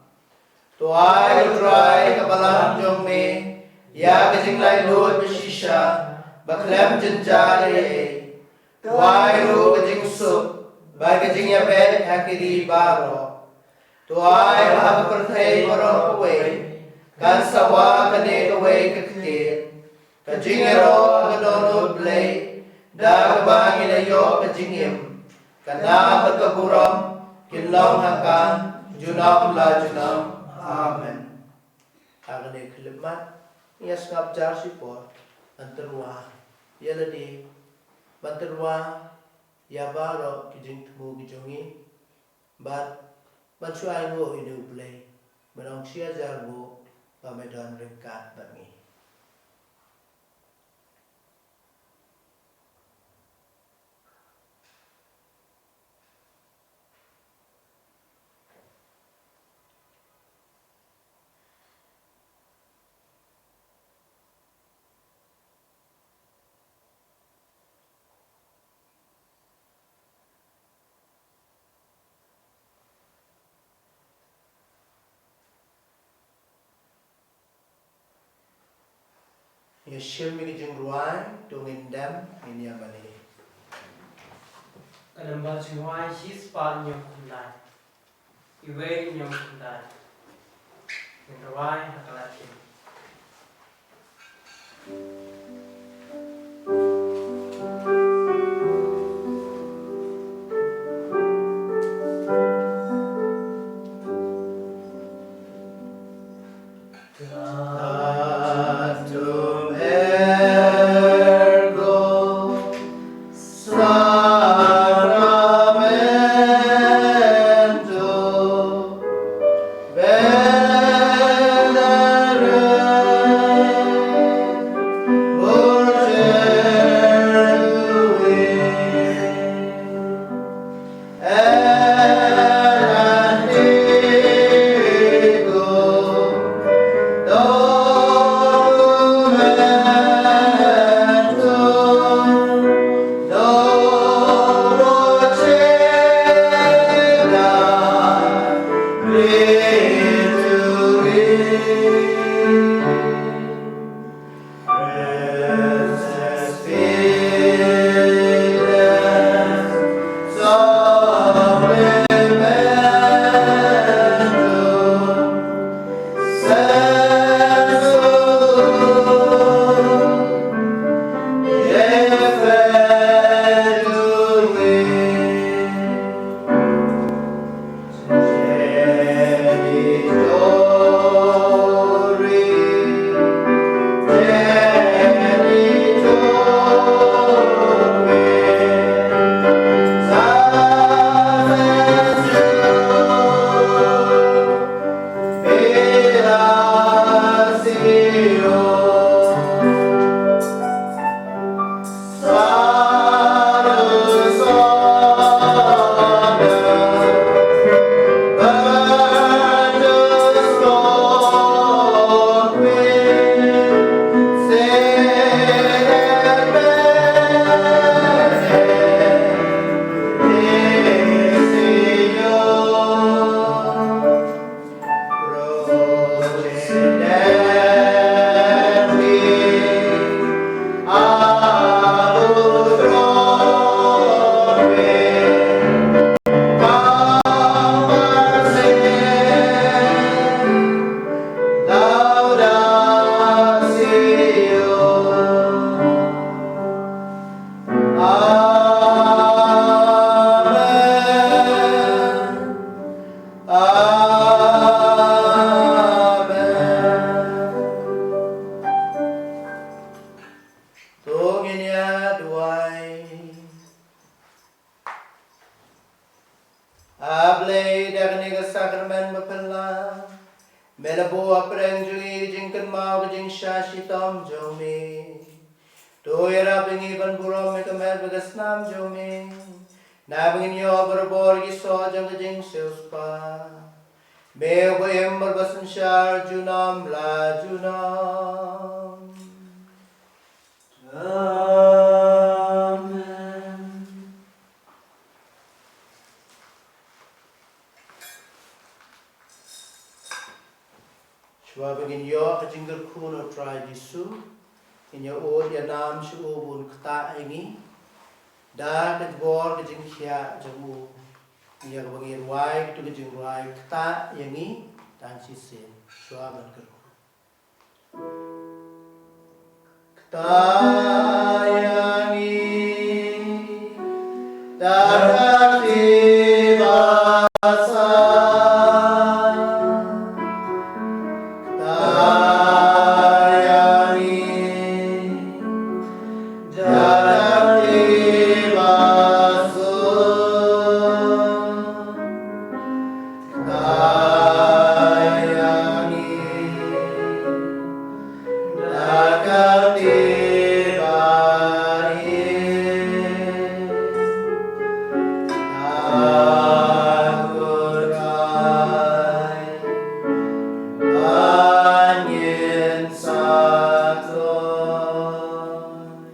To ai, ko Trai, ka balang jong me ïa ka jinglaitluid ba shisha ba khlem jynjar ei ei. To ai ruh ka jingsuk bad ka jingïabeit ha ki ri baroh. To ai ba ha ka pyrthei baroh kawei kan sawa kane kawei ka ktien, ka jingïaroh ha ka dohnud Blei, da kaba ngin ïoh ka jingim, ka nam bad ka burom kin long ha ka junom la junom. Amen. Ha kane ka khyllipmat, ngin ïa sngap jar shipor ban tyrwa ïa lade, ban tyrwa ïa baroh ki jingthmu ki jong ngi, bad ban shu ainguh ïa U Blei ban ong shi hajar nguh ba me don ryngkat bad ngi. Ïa shim ïa ki jingrwai, to ngin dem, ngin ïa mane. Ka nambar jingrwai shispah hynñiewphew khyndai. Iwei hynñiewphew khyndai. Ngin rwai ha ka lad khyndiat. Tantum ergo Sacramento, venere mortuis tuae, et antiquo documento domo ceda retuit. Praeses fides supplemento seculum, Dei fidui genitori, genitoque salvationis eos. Amen. Amen. To ngin ïa duwai. A Blei, da kane ka sakramen baphylla, me la buh ha pdeng jong ngi ka jingkynmaw ka jingshah shitom jong me. To ïarap ïa ngi ban burom ïa ka met bad ka snam jong me, naba ngin ïoh barabor ki soh jong ka jingsiewspah. Me uba im bad ba synshar junom la junom. Amen. Shuwa ba ngin ïoh ka jingkyrkhu na u Trai Jisu, ngin ïa ud ïa nam sha u ban ktah ïa ngi da ka bor ka jingkhiah jong u. Ïa kaba ngin rwai katto ka jingrwai, Ktah ïa ngi tang shisien. Shuwa ban kyrkhu. Ktah ïa ngi da ka kti ba sah. Ktah ïa ngi da ka kti ba suk. Ktah ïa ngi da ka kti ba ïeit. Ktah, ko Trai, ba ngin sa kloi.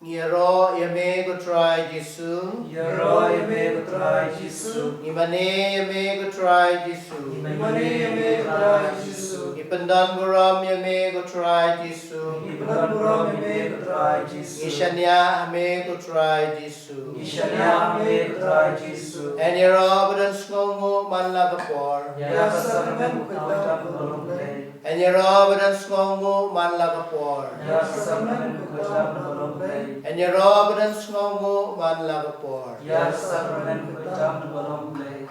Ngi ïaroh ïa me ko Trai Jisu. Ngi ïaroh ïa me ko Trai Jisu. Ngi mane ïa me ko Trai Jisu. Ngi mane ïa me ko Trai Jisu. Ngi Pyndon burom ïa me ko Trai Jisu. Pyndon burom ïa me ko Trai Jisu. Ngi shaniah ha me ko Trai Jisu. Ngi shaniah ha me ko Trai Jisu. Yn ïaroh ba don sngewnguh man la ka por. Ïa ka syrmen ko Trai Jisu. Yn ïaroh ba don sngewnguh man la ka por. Ïa ka syrmen ko Trai Jisu. Yn ïaroh ba don sngewnguh man la ka por. Ïa ka syrmen ko Trai Jisu.